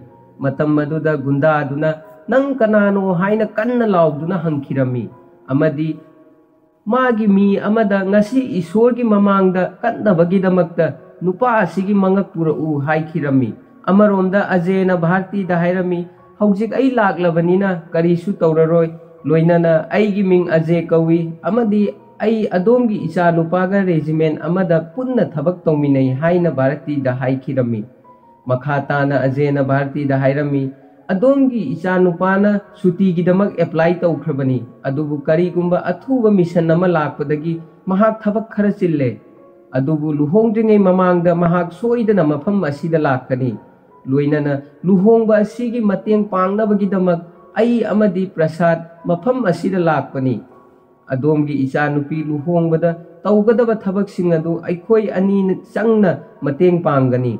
ꯃꯇꯝ ꯑꯗꯨꯗ ꯒꯨꯟꯗꯥ ꯑꯗꯨꯅ "ꯅꯪ ꯀꯅꯥꯅꯣ?" ꯍꯥꯏꯅ ꯀꯟꯅ ꯂꯥꯎꯗꯨꯅ ꯍꯪꯈꯤꯔꯝꯃꯤ ꯑꯃꯗꯤ ꯃꯥꯒꯤ ꯃꯤ ꯑꯃꯗ "ꯉꯁꯤ ꯏꯁꯣꯔꯒꯤ ꯃꯃꯥꯡꯗ ꯀꯠꯅꯕꯒꯤꯗꯃꯛꯇ ꯅꯨꯄꯥ ꯑꯁꯤꯒꯤ ꯃꯉꯛ ꯄꯨꯔꯛꯎ" ꯍꯥꯏꯈꯤꯔꯝꯃꯤ꯫ ꯑꯃꯔꯣꯝꯗ ꯑꯖꯦꯅ ꯚꯥꯔꯇꯤꯗ ꯍꯥꯏꯔꯝꯃꯤ, "ꯍꯧꯖꯤꯛ ꯑꯩ ꯂꯥꯛꯂꯕꯅꯤꯅ ꯀꯔꯤꯁꯨ ꯇꯧꯔꯔꯣꯏ, ꯂꯣꯏꯅꯅ ꯑꯩꯒꯤ ꯃꯤꯡ ꯑꯖꯦ ꯀꯧꯏ ꯑꯃꯗꯤ ꯑꯩ ꯑꯗꯣꯝꯒꯤ ꯏꯆꯥ ꯅꯨꯄꯥꯒ ꯔꯦꯖꯤꯃꯦꯟ ꯑꯃꯗ ꯄꯨꯟꯅ ꯊꯕꯛ ꯇꯧꯃꯤꯟꯅꯩ" ꯍꯥꯏꯅ ꯚꯥꯔꯇꯤꯗ ꯍꯥꯏꯈꯤꯔꯝꯃꯤ꯫ ꯃꯈꯥ ꯇꯥꯅ ꯑꯖꯦꯅ ꯚꯥꯔꯇꯤꯗ ꯍꯥꯏꯔꯝꯃꯤ, "ꯑꯗꯣꯝꯒꯤ ꯏꯆꯥꯅꯨꯄꯥꯅ ꯁꯨꯇꯤꯒꯤꯗꯃꯛ ꯑꯦꯄ꯭ꯂꯥꯏ ꯇꯧꯈ꯭ꯔꯕꯅꯤ, ꯑꯗꯨꯕꯨ ꯀꯔꯤꯒꯨꯝꯕ ꯑꯊꯨꯕ ꯃꯤꯁꯟ ꯑꯃ ꯂꯥꯛꯄꯗꯒꯤ ꯃꯍꯥꯛ ꯊꯕꯛ ꯈꯔ ꯆꯤꯜꯂꯦ꯫ ꯑꯗꯨꯕꯨ ꯂꯨꯍꯣꯡꯗ꯭ꯔꯤꯉꯩ ꯃꯃꯥꯡꯗ ꯃꯍꯥꯛ ꯁꯣꯏꯗꯅ ꯃꯐꯝ ꯑꯁꯤꯗ ꯂꯥꯛꯀꯅꯤ꯫ ꯂꯣꯏꯅꯅ ꯂꯨꯍꯣꯡꯕ ꯑꯁꯤꯒꯤ ꯃꯇꯦꯡ ꯄꯥꯡꯅꯕꯒꯤꯗꯃꯛ ꯑꯩ ꯑꯃꯗꯤ ꯄ꯭ꯔꯁꯥꯗ ꯃꯐꯝ ꯑꯁꯤꯗ ꯂꯥꯛꯄꯅꯤ꯫ ꯑꯗꯣꯝꯒꯤ ꯏꯆꯥꯅꯨꯄꯤ ꯂꯨꯍꯣꯡꯕꯗ ꯇꯧꯒꯗꯕ ꯊꯕꯛꯁꯤꯡ ꯑꯗꯨ ꯑꯩꯈꯣꯏ ꯑꯅꯤꯅ ꯆꯪꯅ ꯃꯇꯦꯡ ꯄꯥꯡꯒꯅꯤ"꯫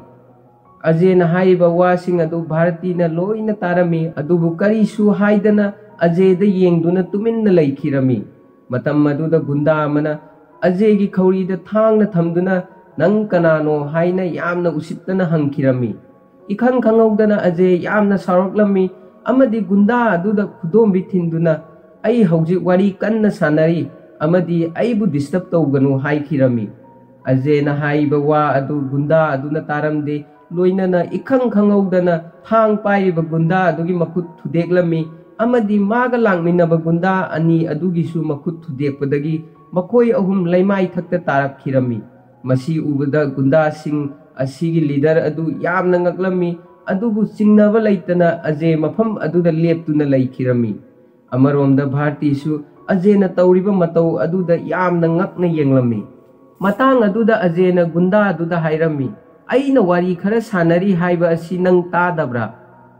ꯑꯖꯦꯅ ꯍꯥꯏꯔꯤꯕ ꯋꯥꯁꯤꯡ ꯑꯗꯨ ꯚꯥꯔꯇꯤꯅ ꯂꯣꯏꯅ ꯇꯥꯔꯝꯃꯤ, ꯑꯗꯨꯕꯨ ꯀꯔꯤꯁꯨ ꯍꯥꯏꯗꯅ ꯑꯖꯦꯗ ꯌꯦꯡꯗꯨꯅ ꯇꯨꯃꯤꯟꯅ ꯂꯩꯈꯤꯔꯝꯃꯤ꯫ ꯃꯇꯝ ꯑꯗꯨꯗ ꯒꯨꯟꯗꯥ ꯑꯃꯅ ꯑꯖꯦꯒꯤ ꯈꯧꯔꯤꯗ ꯊꯥꯡꯅ ꯊꯝꯗꯨꯅ, "ꯅꯪ ꯀꯅꯥꯅꯣ?" ꯍꯥꯏꯅ ꯌꯥꯝꯅ ꯎꯁꯤꯠꯇꯅ ꯍꯪꯈꯤꯔꯝꯃꯤ꯫ ꯏꯈꯪ ꯈꯪꯍꯧꯗꯅ ꯑꯖꯦ ꯌꯥꯝꯅ ꯁꯥꯎꯔꯛꯂꯝꯃꯤ ꯑꯃꯗꯤ ꯒꯨꯟꯗꯥ ꯑꯗꯨꯗ ꯈꯨꯗꯣꯝꯕꯤ ꯊꯤꯟꯗꯨꯅ, "ꯑꯩ ꯍꯧꯖꯤꯛ ꯋꯥꯔꯤ ꯀꯟꯅ ꯁꯥꯟꯅꯔꯤ ꯑꯃꯗꯤ ꯑꯩꯕꯨ ꯗꯤꯁꯇꯔꯕ ꯇꯧꯒꯅꯨ" ꯍꯥꯏꯈꯤꯔꯝꯃꯤ꯫ ꯑꯖꯦꯅ ꯍꯥꯏꯔꯤꯕ ꯋꯥ ꯑꯗꯨ ꯒꯨꯟꯗꯥ ꯑꯗꯨꯅ ꯇꯥꯔꯝꯗꯦ꯫ ꯂꯣꯏꯅꯅ ꯏꯈꯪ ꯈꯪꯍꯧꯗꯅ ꯊꯥꯡ ꯄꯥꯏꯔꯤꯕ ꯒꯨꯟꯗꯥ ꯑꯗꯨꯒꯤ ꯃꯈꯨꯠ ꯊꯨꯗꯦꯛꯂꯝꯃꯤ ꯑꯃꯗꯤ ꯃꯥꯒ ꯂꯥꯛꯃꯤꯟꯅꯕ ꯒꯨꯟꯗꯥ ꯑꯅꯤ ꯑꯗꯨꯒꯤꯁꯨ ꯃꯈꯨꯠ ꯊꯨꯗꯦꯛꯄꯗꯒꯤ ꯃꯈꯣꯏ ꯑꯍꯨꯝ ꯂꯩꯃꯥꯏ ꯊꯛꯇ ꯇꯥꯔꯛꯈꯤꯔꯝꯃꯤ꯫ ꯃꯁꯤ ꯎꯕꯗ ꯒꯨꯟꯗꯥꯁꯤꯡ ꯑꯁꯤꯒꯤ ꯂꯤꯗꯔ ꯑꯗꯨ ꯌꯥꯝꯅ ꯉꯛꯂꯝꯃꯤ, ꯑꯗꯨꯕꯨ ꯆꯤꯡꯅꯕ ꯂꯩꯇꯅ ꯑꯖꯦ ꯃꯐꯝ ꯑꯗꯨꯗ ꯂꯦꯞꯇꯨꯅ ꯂꯩꯈꯤꯔꯝꯃꯤ꯫ ꯑꯃꯔꯣꯝꯗ ꯚꯥꯔꯇꯤꯁꯨ ꯑꯖꯦꯅ ꯇꯧꯔꯤꯕ ꯃꯇꯧ ꯑꯗꯨꯗ ꯌꯥꯝꯅ ꯉꯛꯅ ꯌꯦꯡꯂꯝꯃꯤ꯫ ꯃꯇꯥꯡ ꯑꯗꯨꯗ ꯑꯖꯦꯅ ꯒꯨꯟꯗꯥ ꯑꯗꯨꯗ ꯍꯥꯏꯔꯝꯃꯤ, "ꯑꯩꯅ ꯋꯥꯔꯤ ꯈꯔ ꯁꯥꯟꯅꯔꯤ ꯍꯥꯏꯕ ꯑꯁꯤ ꯅꯪ ꯇꯥꯗꯕ꯭ꯔꯥ?"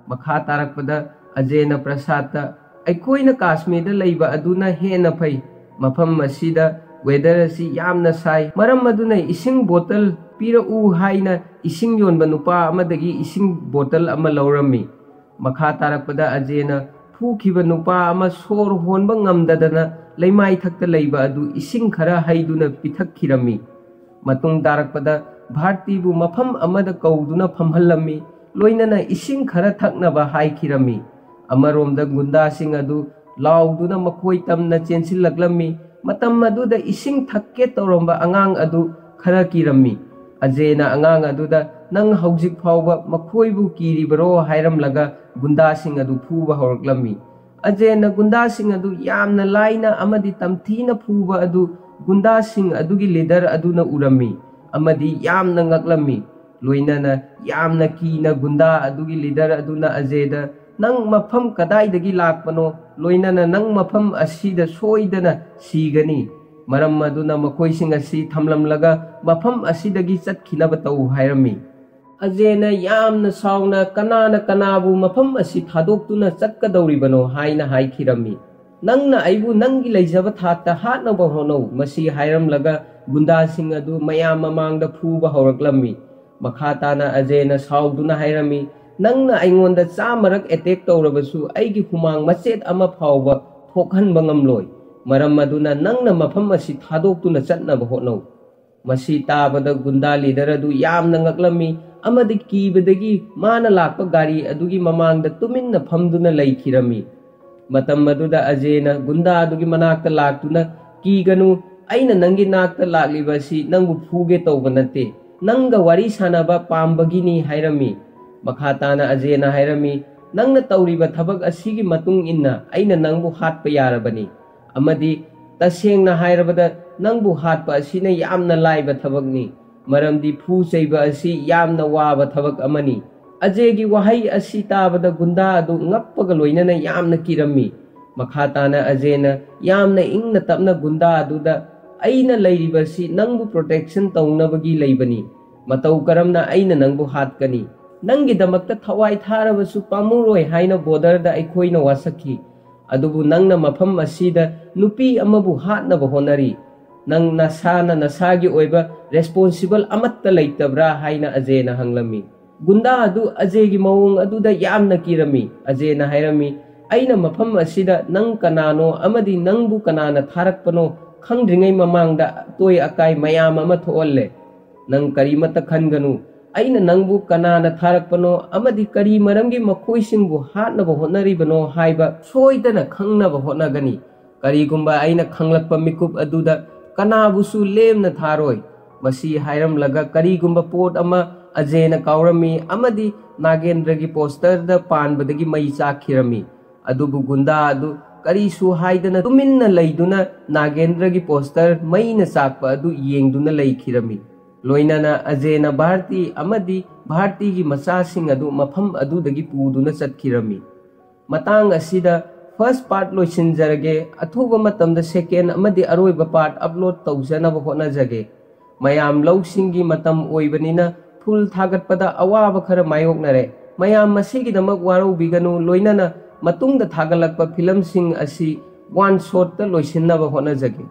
ꯃꯈꯥ ꯇꯥꯔꯛꯄꯗ ꯑꯖꯦꯅ ꯄ꯭ꯔꯁꯥꯗꯇ, "ꯑꯩꯈꯣꯏꯅ ꯀꯥꯁꯃꯤꯔꯗ ꯂꯩꯕ ꯑꯗꯨꯅ ꯍꯦꯟꯅ ꯐꯩ꯫ ꯃꯐꯝ ꯑꯁꯤꯗ ꯋꯦꯗꯔ ꯑꯁꯤ ꯌꯥꯝꯅ ꯁꯥꯏ, ꯃꯔꯝ ꯑꯗꯨꯅ ꯏꯁꯤꯡ ꯕꯣꯇꯜ ꯄꯤꯔꯛꯎ" ꯍꯥꯏꯅ ꯏꯁꯤꯡ ꯌꯣꯟꯕ ꯅꯨꯄꯥ ꯑꯃꯗꯒꯤ ꯏꯁꯤꯡ ꯕꯣꯇꯜ ꯑꯃ ꯂꯧꯔꯝꯃꯤ꯫ ꯃꯈꯥ ꯇꯥꯔꯛꯄꯗ ꯑꯖꯦꯅ ꯐꯨꯈꯤꯕ ꯅꯨꯄꯥ ꯑꯃ ꯁꯣꯔ ꯍꯣꯟꯕ ꯉꯝꯗꯗꯅ ꯂꯩꯃꯥꯏ ꯊꯛꯇ ꯂꯩꯕ ꯑꯗꯨ ꯏꯁꯤꯡ ꯈꯔ ꯍꯩꯗꯨꯅ ꯄꯤꯊꯛꯈꯤꯔꯝꯃꯤ꯫ ꯃꯇꯨꯡ ꯇꯥꯔꯛꯄꯗ ꯚꯥꯔꯇꯤꯕꯨ ꯃꯐꯝ ꯑꯃꯗ ꯀꯧꯗꯨꯅ ꯐꯝꯍꯜꯂꯝꯃꯤ, ꯂꯣꯏꯅꯅ ꯏꯁꯤꯡ ꯈꯔ ꯊꯛꯅꯕ ꯍꯥꯏꯈꯤꯔꯝꯃꯤ꯫ ꯑꯃꯔꯣꯝꯗ ꯒꯨꯟꯗꯥꯁꯤꯡ ꯑꯗꯨ ꯂꯥꯎꯗꯨꯅ ꯃꯈꯣꯏ ꯇꯝꯅ ꯆꯦꯟꯁꯤꯜꯂꯛꯂꯝꯃꯤ꯫ ꯃꯇꯝ ꯑꯗꯨꯗ ꯏꯁꯤꯡ ꯊꯛꯀꯦ ꯇꯧꯔꯝꯕ ꯑꯉꯥꯡ ꯑꯗꯨ ꯈꯔ ꯀꯤꯔꯝꯃꯤ꯫ ꯑꯖꯦꯅ ꯑꯉꯥꯡ ꯑꯗꯨꯗ, "ꯅꯪ ꯍꯧꯖꯤꯛ ꯐꯥꯎꯕ ꯃꯈꯣꯏꯕꯨ ꯀꯤꯔꯤꯕꯔꯣ?" ꯍꯥꯏꯔꯝꯂꯒ ꯒꯨꯟꯗꯥꯁꯤꯡ ꯑꯗꯨ ꯐꯨꯕ ꯍꯧꯔꯛꯂꯝꯃꯤ꯫ ꯑꯖꯦꯅ ꯒꯨꯟꯗꯥꯁꯤꯡ ꯑꯗꯨ ꯌꯥꯝꯅ ꯂꯥꯏꯅ ꯑꯃꯗꯤ ꯇꯝꯊꯤꯅ ꯐꯨꯕ ꯑꯗꯨ ꯒꯨꯟꯗꯥꯁꯤꯡ ꯑꯗꯨꯒꯤ ꯂꯤꯗꯔ ꯑꯗꯨꯅ ꯎꯔꯝꯃꯤ ꯑꯃꯗꯤ ꯌꯥꯝꯅ ꯉꯛꯂꯝꯃꯤ꯫ ꯂꯣꯏꯅꯅ ꯌꯥꯝꯅ ꯀꯤꯅ ꯒꯨꯟꯗꯥ ꯑꯗꯨꯒꯤ ꯂꯤꯗꯔ ꯑꯗꯨꯅ ꯑꯖꯦꯗ, "ꯅꯪ ꯃꯐꯝ ꯀꯗꯥꯏꯗꯒꯤ ꯂꯥꯛꯄꯅꯣ? ꯂꯣꯏꯅꯅ ꯅꯪ ꯃꯐꯝ ꯑꯁꯤꯗ ꯁꯣꯏꯗꯅ ꯁꯤꯒꯅꯤ꯫ ꯃꯔꯝ ꯑꯗꯨꯅ ꯃꯈꯣꯏꯁꯤꯡ ꯑꯁꯤ ꯊꯝꯂꯝꯂꯒ ꯃꯐꯝ ꯑꯁꯤꯗꯒꯤ ꯆꯠꯈꯤꯅꯕ ꯇꯧ" ꯍꯥꯏꯔꯝꯃꯤ꯫ ꯑꯖꯦꯅ ꯌꯥꯝꯅ ꯁꯥꯎꯅ, "ꯀꯅꯥꯅ ꯀꯅꯥꯕꯨ ꯃꯐꯝ ꯑꯁꯤ ꯊꯥꯗꯣꯛꯇꯨꯅ ꯆꯠꯀꯗꯧꯔꯤꯕꯅꯣ?" ꯍꯥꯏꯅ ꯍꯥꯏꯈꯤꯔꯝꯃꯤ꯫ "ꯅꯪꯅ ꯑꯩꯕꯨ ꯅꯪꯒꯤ ꯂꯩꯖꯕ ꯊꯥꯛꯇ ꯍꯥꯠꯅꯕ ꯍꯣꯠꯅꯧ", ꯃꯁꯤ ꯍꯥꯏꯔꯝꯂꯒ ꯒꯨꯟꯗꯥꯁꯤꯡ ꯑꯗꯨ ꯃꯌꯥꯝ ꯃꯃꯥꯡꯗ ꯐꯨꯕ ꯍꯧꯔꯛꯂꯝꯃꯤ꯫ ꯃꯈꯥ ꯇꯥꯅ ꯑꯖꯦꯅ ꯁꯥꯎꯗꯨꯅ ꯍꯥꯏꯔꯝꯃꯤ, "ꯅꯪꯅ ꯑꯩꯉꯣꯟꯗ ꯆꯥꯝꯃꯔꯛ ꯑꯦꯇꯦꯛ ꯇꯧꯔꯕꯁꯨ ꯑꯩꯒꯤ ꯍꯨꯃꯥꯡ ꯃꯆꯦꯠ ꯑꯃ ꯐꯥꯎꯕ ꯊꯣꯛꯍꯟꯕ ꯉꯝꯂꯣꯏ꯫ ꯃꯔꯝ ꯑꯗꯨꯅ ꯅꯪꯅ ꯃꯐꯝ ꯑꯁꯤ ꯊꯥꯗꯣꯛꯇꯨꯅ ꯆꯠꯅꯕ ꯍꯣꯠꯅꯧ"꯫ ꯃꯁꯤ ꯇꯥꯕꯗ ꯒꯨꯟꯗꯥ ꯂꯤꯗꯔ ꯑꯗꯨ ꯌꯥꯝꯅ ꯉꯛꯂꯝꯃꯤ ꯑꯃꯗꯤ ꯀꯤꯕꯗꯒꯤ ꯃꯥꯅ ꯂꯥꯛꯄ ꯒꯥꯔꯤ ꯑꯗꯨꯒꯤ ꯃꯃꯥꯡꯗ ꯇꯨꯃꯤꯟꯅ ꯐꯝꯗꯨꯅ ꯂꯩꯈꯤꯔꯝꯃꯤ꯫ ꯃꯇꯝ ꯑꯗꯨꯗ ꯑꯖꯦꯅ ꯒꯨꯟꯗꯥ ꯑꯗꯨꯒꯤ ꯃꯅꯥꯛꯇ ꯂꯥꯛꯇꯨꯅ, "ꯀꯤꯒꯅꯨ, ꯑꯩꯅ ꯅꯪꯒꯤ ꯅꯥꯛꯇ ꯂꯥꯛꯂꯤꯕ ꯑꯁꯤ ꯅꯪꯕꯨ ꯐꯨꯒꯦ ꯇꯧꯕ ꯅꯠꯇꯦ, ꯅꯪꯒ ꯋꯥꯔꯤ ꯁꯥꯟꯅꯕ ꯄꯥꯝꯕꯒꯤꯅꯤ" ꯍꯥꯏꯔꯝꯃꯤ꯫ ꯃꯈꯥ ꯇꯥꯅ ꯑꯖꯦꯅ ꯍꯥꯏꯔꯝꯃꯤ, "ꯅꯪꯅ ꯇꯧꯔꯤꯕ ꯊꯕꯛ ꯑꯁꯤꯒꯤ ꯃꯇꯨꯡ ꯏꯟꯅ ꯑꯩꯅ ꯅꯪꯕꯨ ꯍꯥꯠꯄ ꯌꯥꯔꯕꯅꯤ꯫ ꯑꯃꯗꯤ ꯇꯁꯦꯡꯅ ꯍꯥꯏꯔꯕꯗ ꯅꯪꯕꯨ ꯍꯥꯠꯄ ꯑꯁꯤꯅ ꯌꯥꯝꯅ ꯂꯥꯏꯕ ꯊꯕꯛꯅꯤ, ꯃꯔꯝꯗꯤ ꯐꯨ ꯆꯩꯕ ꯑꯁꯤ ꯌꯥꯝꯅ ꯋꯥꯕ ꯊꯕꯛ ꯑꯃꯅꯤ"꯫ ꯑꯖꯦꯒꯤ ꯋꯥꯍꯩ ꯑꯁꯤ ꯇꯥꯕꯗ ꯒꯨꯟꯗꯥ ꯑꯗꯨ ꯉꯛꯄꯒ ꯂꯣꯏꯅꯅ ꯌꯥꯝꯅ ꯀꯤꯔꯝꯃꯤ꯫ ꯃꯈꯥ ꯇꯥꯅ ꯑꯖꯦꯅ ꯌꯥꯝꯅ ꯏꯪꯅ ꯇꯞꯅ ꯒꯨꯟꯗꯥ ꯑꯗꯨꯗ, "ꯑꯩꯅ ꯂꯩꯔꯤꯕꯁꯤ ꯅꯪꯕꯨ ꯄ꯭ꯔꯣꯇꯦꯛꯁꯟ ꯇꯧꯅꯕꯒꯤ ꯂꯩꯕꯅꯤ꯫ ꯃꯇꯧ ꯀꯔꯝꯅ ꯑꯩꯅ ꯅꯪꯕꯨ ꯍꯥꯠꯀꯅꯤ? ꯅꯪꯒꯤꯗꯃꯛꯇ ꯊꯋꯥꯏ ꯊꯥꯔꯕꯁꯨ ꯄꯥꯝꯃꯨꯔꯣꯏ ꯍꯥꯏꯅ ꯕꯣꯔꯗꯔꯗ ꯑꯩꯈꯣꯏꯅ ꯋꯥꯁꯛꯈꯤ꯫ ꯑꯗꯨꯕꯨ ꯅꯪꯅ ꯃꯐꯝ ꯑꯁꯤꯗ ꯅꯨꯄꯤ ꯑꯃꯕꯨ ꯍꯥꯠꯅꯕ ꯍꯣꯠꯅꯔꯤ꯫ ꯅꯪ ꯅꯁꯥꯅ ꯅꯁꯥꯒꯤ ꯑꯣꯏꯕ ꯔꯦꯁꯄꯣꯟꯁꯤꯕꯜ ꯑꯃꯠꯇ ꯂꯩꯇꯕ꯭ꯔꯥ?" ꯍꯥꯏꯅ ꯑꯖꯦꯅ ꯍꯪꯂꯝꯃꯤ꯫ ꯒꯨꯟꯗꯥ ꯑꯗꯨ ꯑꯖꯦꯒꯤ ꯃꯑꯣꯡ ꯑꯗꯨꯗ ꯌꯥꯝꯅ ꯀꯤꯔꯝꯃꯤ꯫ ꯑꯖꯦꯅ ꯍꯥꯏꯔꯝꯃꯤ, "ꯑꯩꯅ ꯃꯐꯝ ꯑꯁꯤꯗ ꯅꯪ ꯀꯅꯥꯅꯣ ꯑꯃꯗꯤ ꯅꯪꯕꯨ ꯀꯅꯥꯅ ꯊꯥꯔꯛꯄꯅꯣ ꯈꯪꯗ꯭ꯔꯤꯉꯩ ꯃꯃꯥꯡꯗ ꯑꯇꯣꯏ ꯑꯀꯥꯏ ꯃꯌꯥꯝ ꯑꯃ ꯊꯣꯛꯍꯜꯂꯦ꯫ ꯅꯪ ꯀꯔꯤꯃꯠꯇ ꯈꯟꯒꯅꯨ꯫ ꯑꯩꯅ ꯅꯪꯕꯨ ꯀꯅꯥꯅ ꯊꯥꯔꯛꯄꯅꯣ ꯑꯃꯗꯤ ꯀꯔꯤ ꯃꯔꯝꯒꯤ ꯃꯈꯣꯏꯁꯤꯡꯕꯨ ꯍꯥꯠꯅꯕ ꯍꯣꯠꯅꯔꯤꯕꯅꯣ ꯍꯥꯏꯕ ꯁꯣꯏꯗꯅ ꯈꯪꯅꯕ ꯍꯣꯠꯅꯒꯅꯤ꯫ ꯀꯔꯤꯒꯨꯝꯕ ꯑꯩꯅ ꯈꯪꯂꯛꯄ ꯃꯤꯀꯨꯞ ꯑꯗꯨꯗ ꯀꯅꯥꯕꯨꯁꯨ ꯂꯦꯝꯅ ꯊꯥꯔꯣꯏ"꯫ ꯃꯁꯤ ꯍꯥꯏꯔꯝꯂꯒ ꯀꯔꯤꯒꯨꯝꯕ ꯄꯣꯠ ꯑꯃ ꯑꯖꯦꯅ ꯀꯥꯎꯔꯝꯃꯤ ꯑꯃꯗꯤ ꯅꯥꯒꯦꯟꯗ꯭ꯔꯒꯤ ꯄꯣꯁꯇꯔꯗ ꯄꯥꯟꯕꯗꯒꯤ ꯃꯩ ꯆꯥꯛꯈꯤꯔꯝꯃꯤ꯫ ꯑꯗꯨꯕꯨ ꯒꯨꯟꯗꯥ ꯑꯗꯨ ꯀꯔꯤꯁꯨ ꯍꯥꯏꯗꯅ ꯇꯨꯃꯤꯟꯅ ꯂꯩꯗꯨꯅ ꯅꯥꯒꯦꯟꯗ꯭ꯔꯒꯤ ꯄꯣꯁꯇꯔ ꯃꯩꯅ ꯆꯥꯛꯄ ꯑꯗꯨ ꯌꯦꯡꯗꯨꯅ ꯂꯩꯈꯤꯔꯝꯃꯤ꯫ ꯂꯣꯏꯅꯅ ꯑꯖꯦꯅ ꯚꯥꯔꯇꯤ ꯑꯃꯗꯤ ꯚꯥꯔꯇꯤꯒꯤ ꯃꯆꯥꯁꯤꯡ ꯑꯗꯨ ꯃꯐꯝ ꯑꯗꯨꯗꯒꯤ ꯄꯨꯗꯨꯅ ꯆꯠꯈꯤꯔꯝꯃꯤ꯫ ꯃꯇꯥꯡ ꯑꯁꯤꯗ first part ꯂꯣꯏꯁꯤꯟꯖꯔꯒꯦ꯫ ꯑꯊꯨꯕ ꯃꯇꯝꯗ second ꯑꯃꯗꯤ ꯑꯔꯣꯏꯕ part upload ꯇꯧꯖꯅꯕ ꯍꯣꯠꯅꯖꯒꯦ꯫ ꯃꯌꯥꯝ ꯂꯧꯁꯤꯡꯒꯤ ꯃꯇꯝ ꯑꯣꯏꯕꯅꯤꯅ full ꯊꯥꯒꯠꯄꯗ ꯑꯋꯥꯕ ꯈꯔ ꯃꯥꯌꯣꯛꯅꯔꯦ꯫ ꯃꯌꯥꯝ ꯃꯁꯤꯒꯤꯗꯃꯛ ꯋꯥꯔꯧꯕꯤꯒꯅꯨ, ꯂꯣꯏꯅꯅ ꯃꯇꯨꯡꯗ ꯊꯥꯒꯠꯂꯛꯄ ꯐꯤꯂꯝꯁꯤꯡ ꯑꯁꯤ one shotꯇ ꯂꯣꯏꯁꯤꯟꯅꯕ ꯍꯣꯠꯅꯖꯒꯦ꯫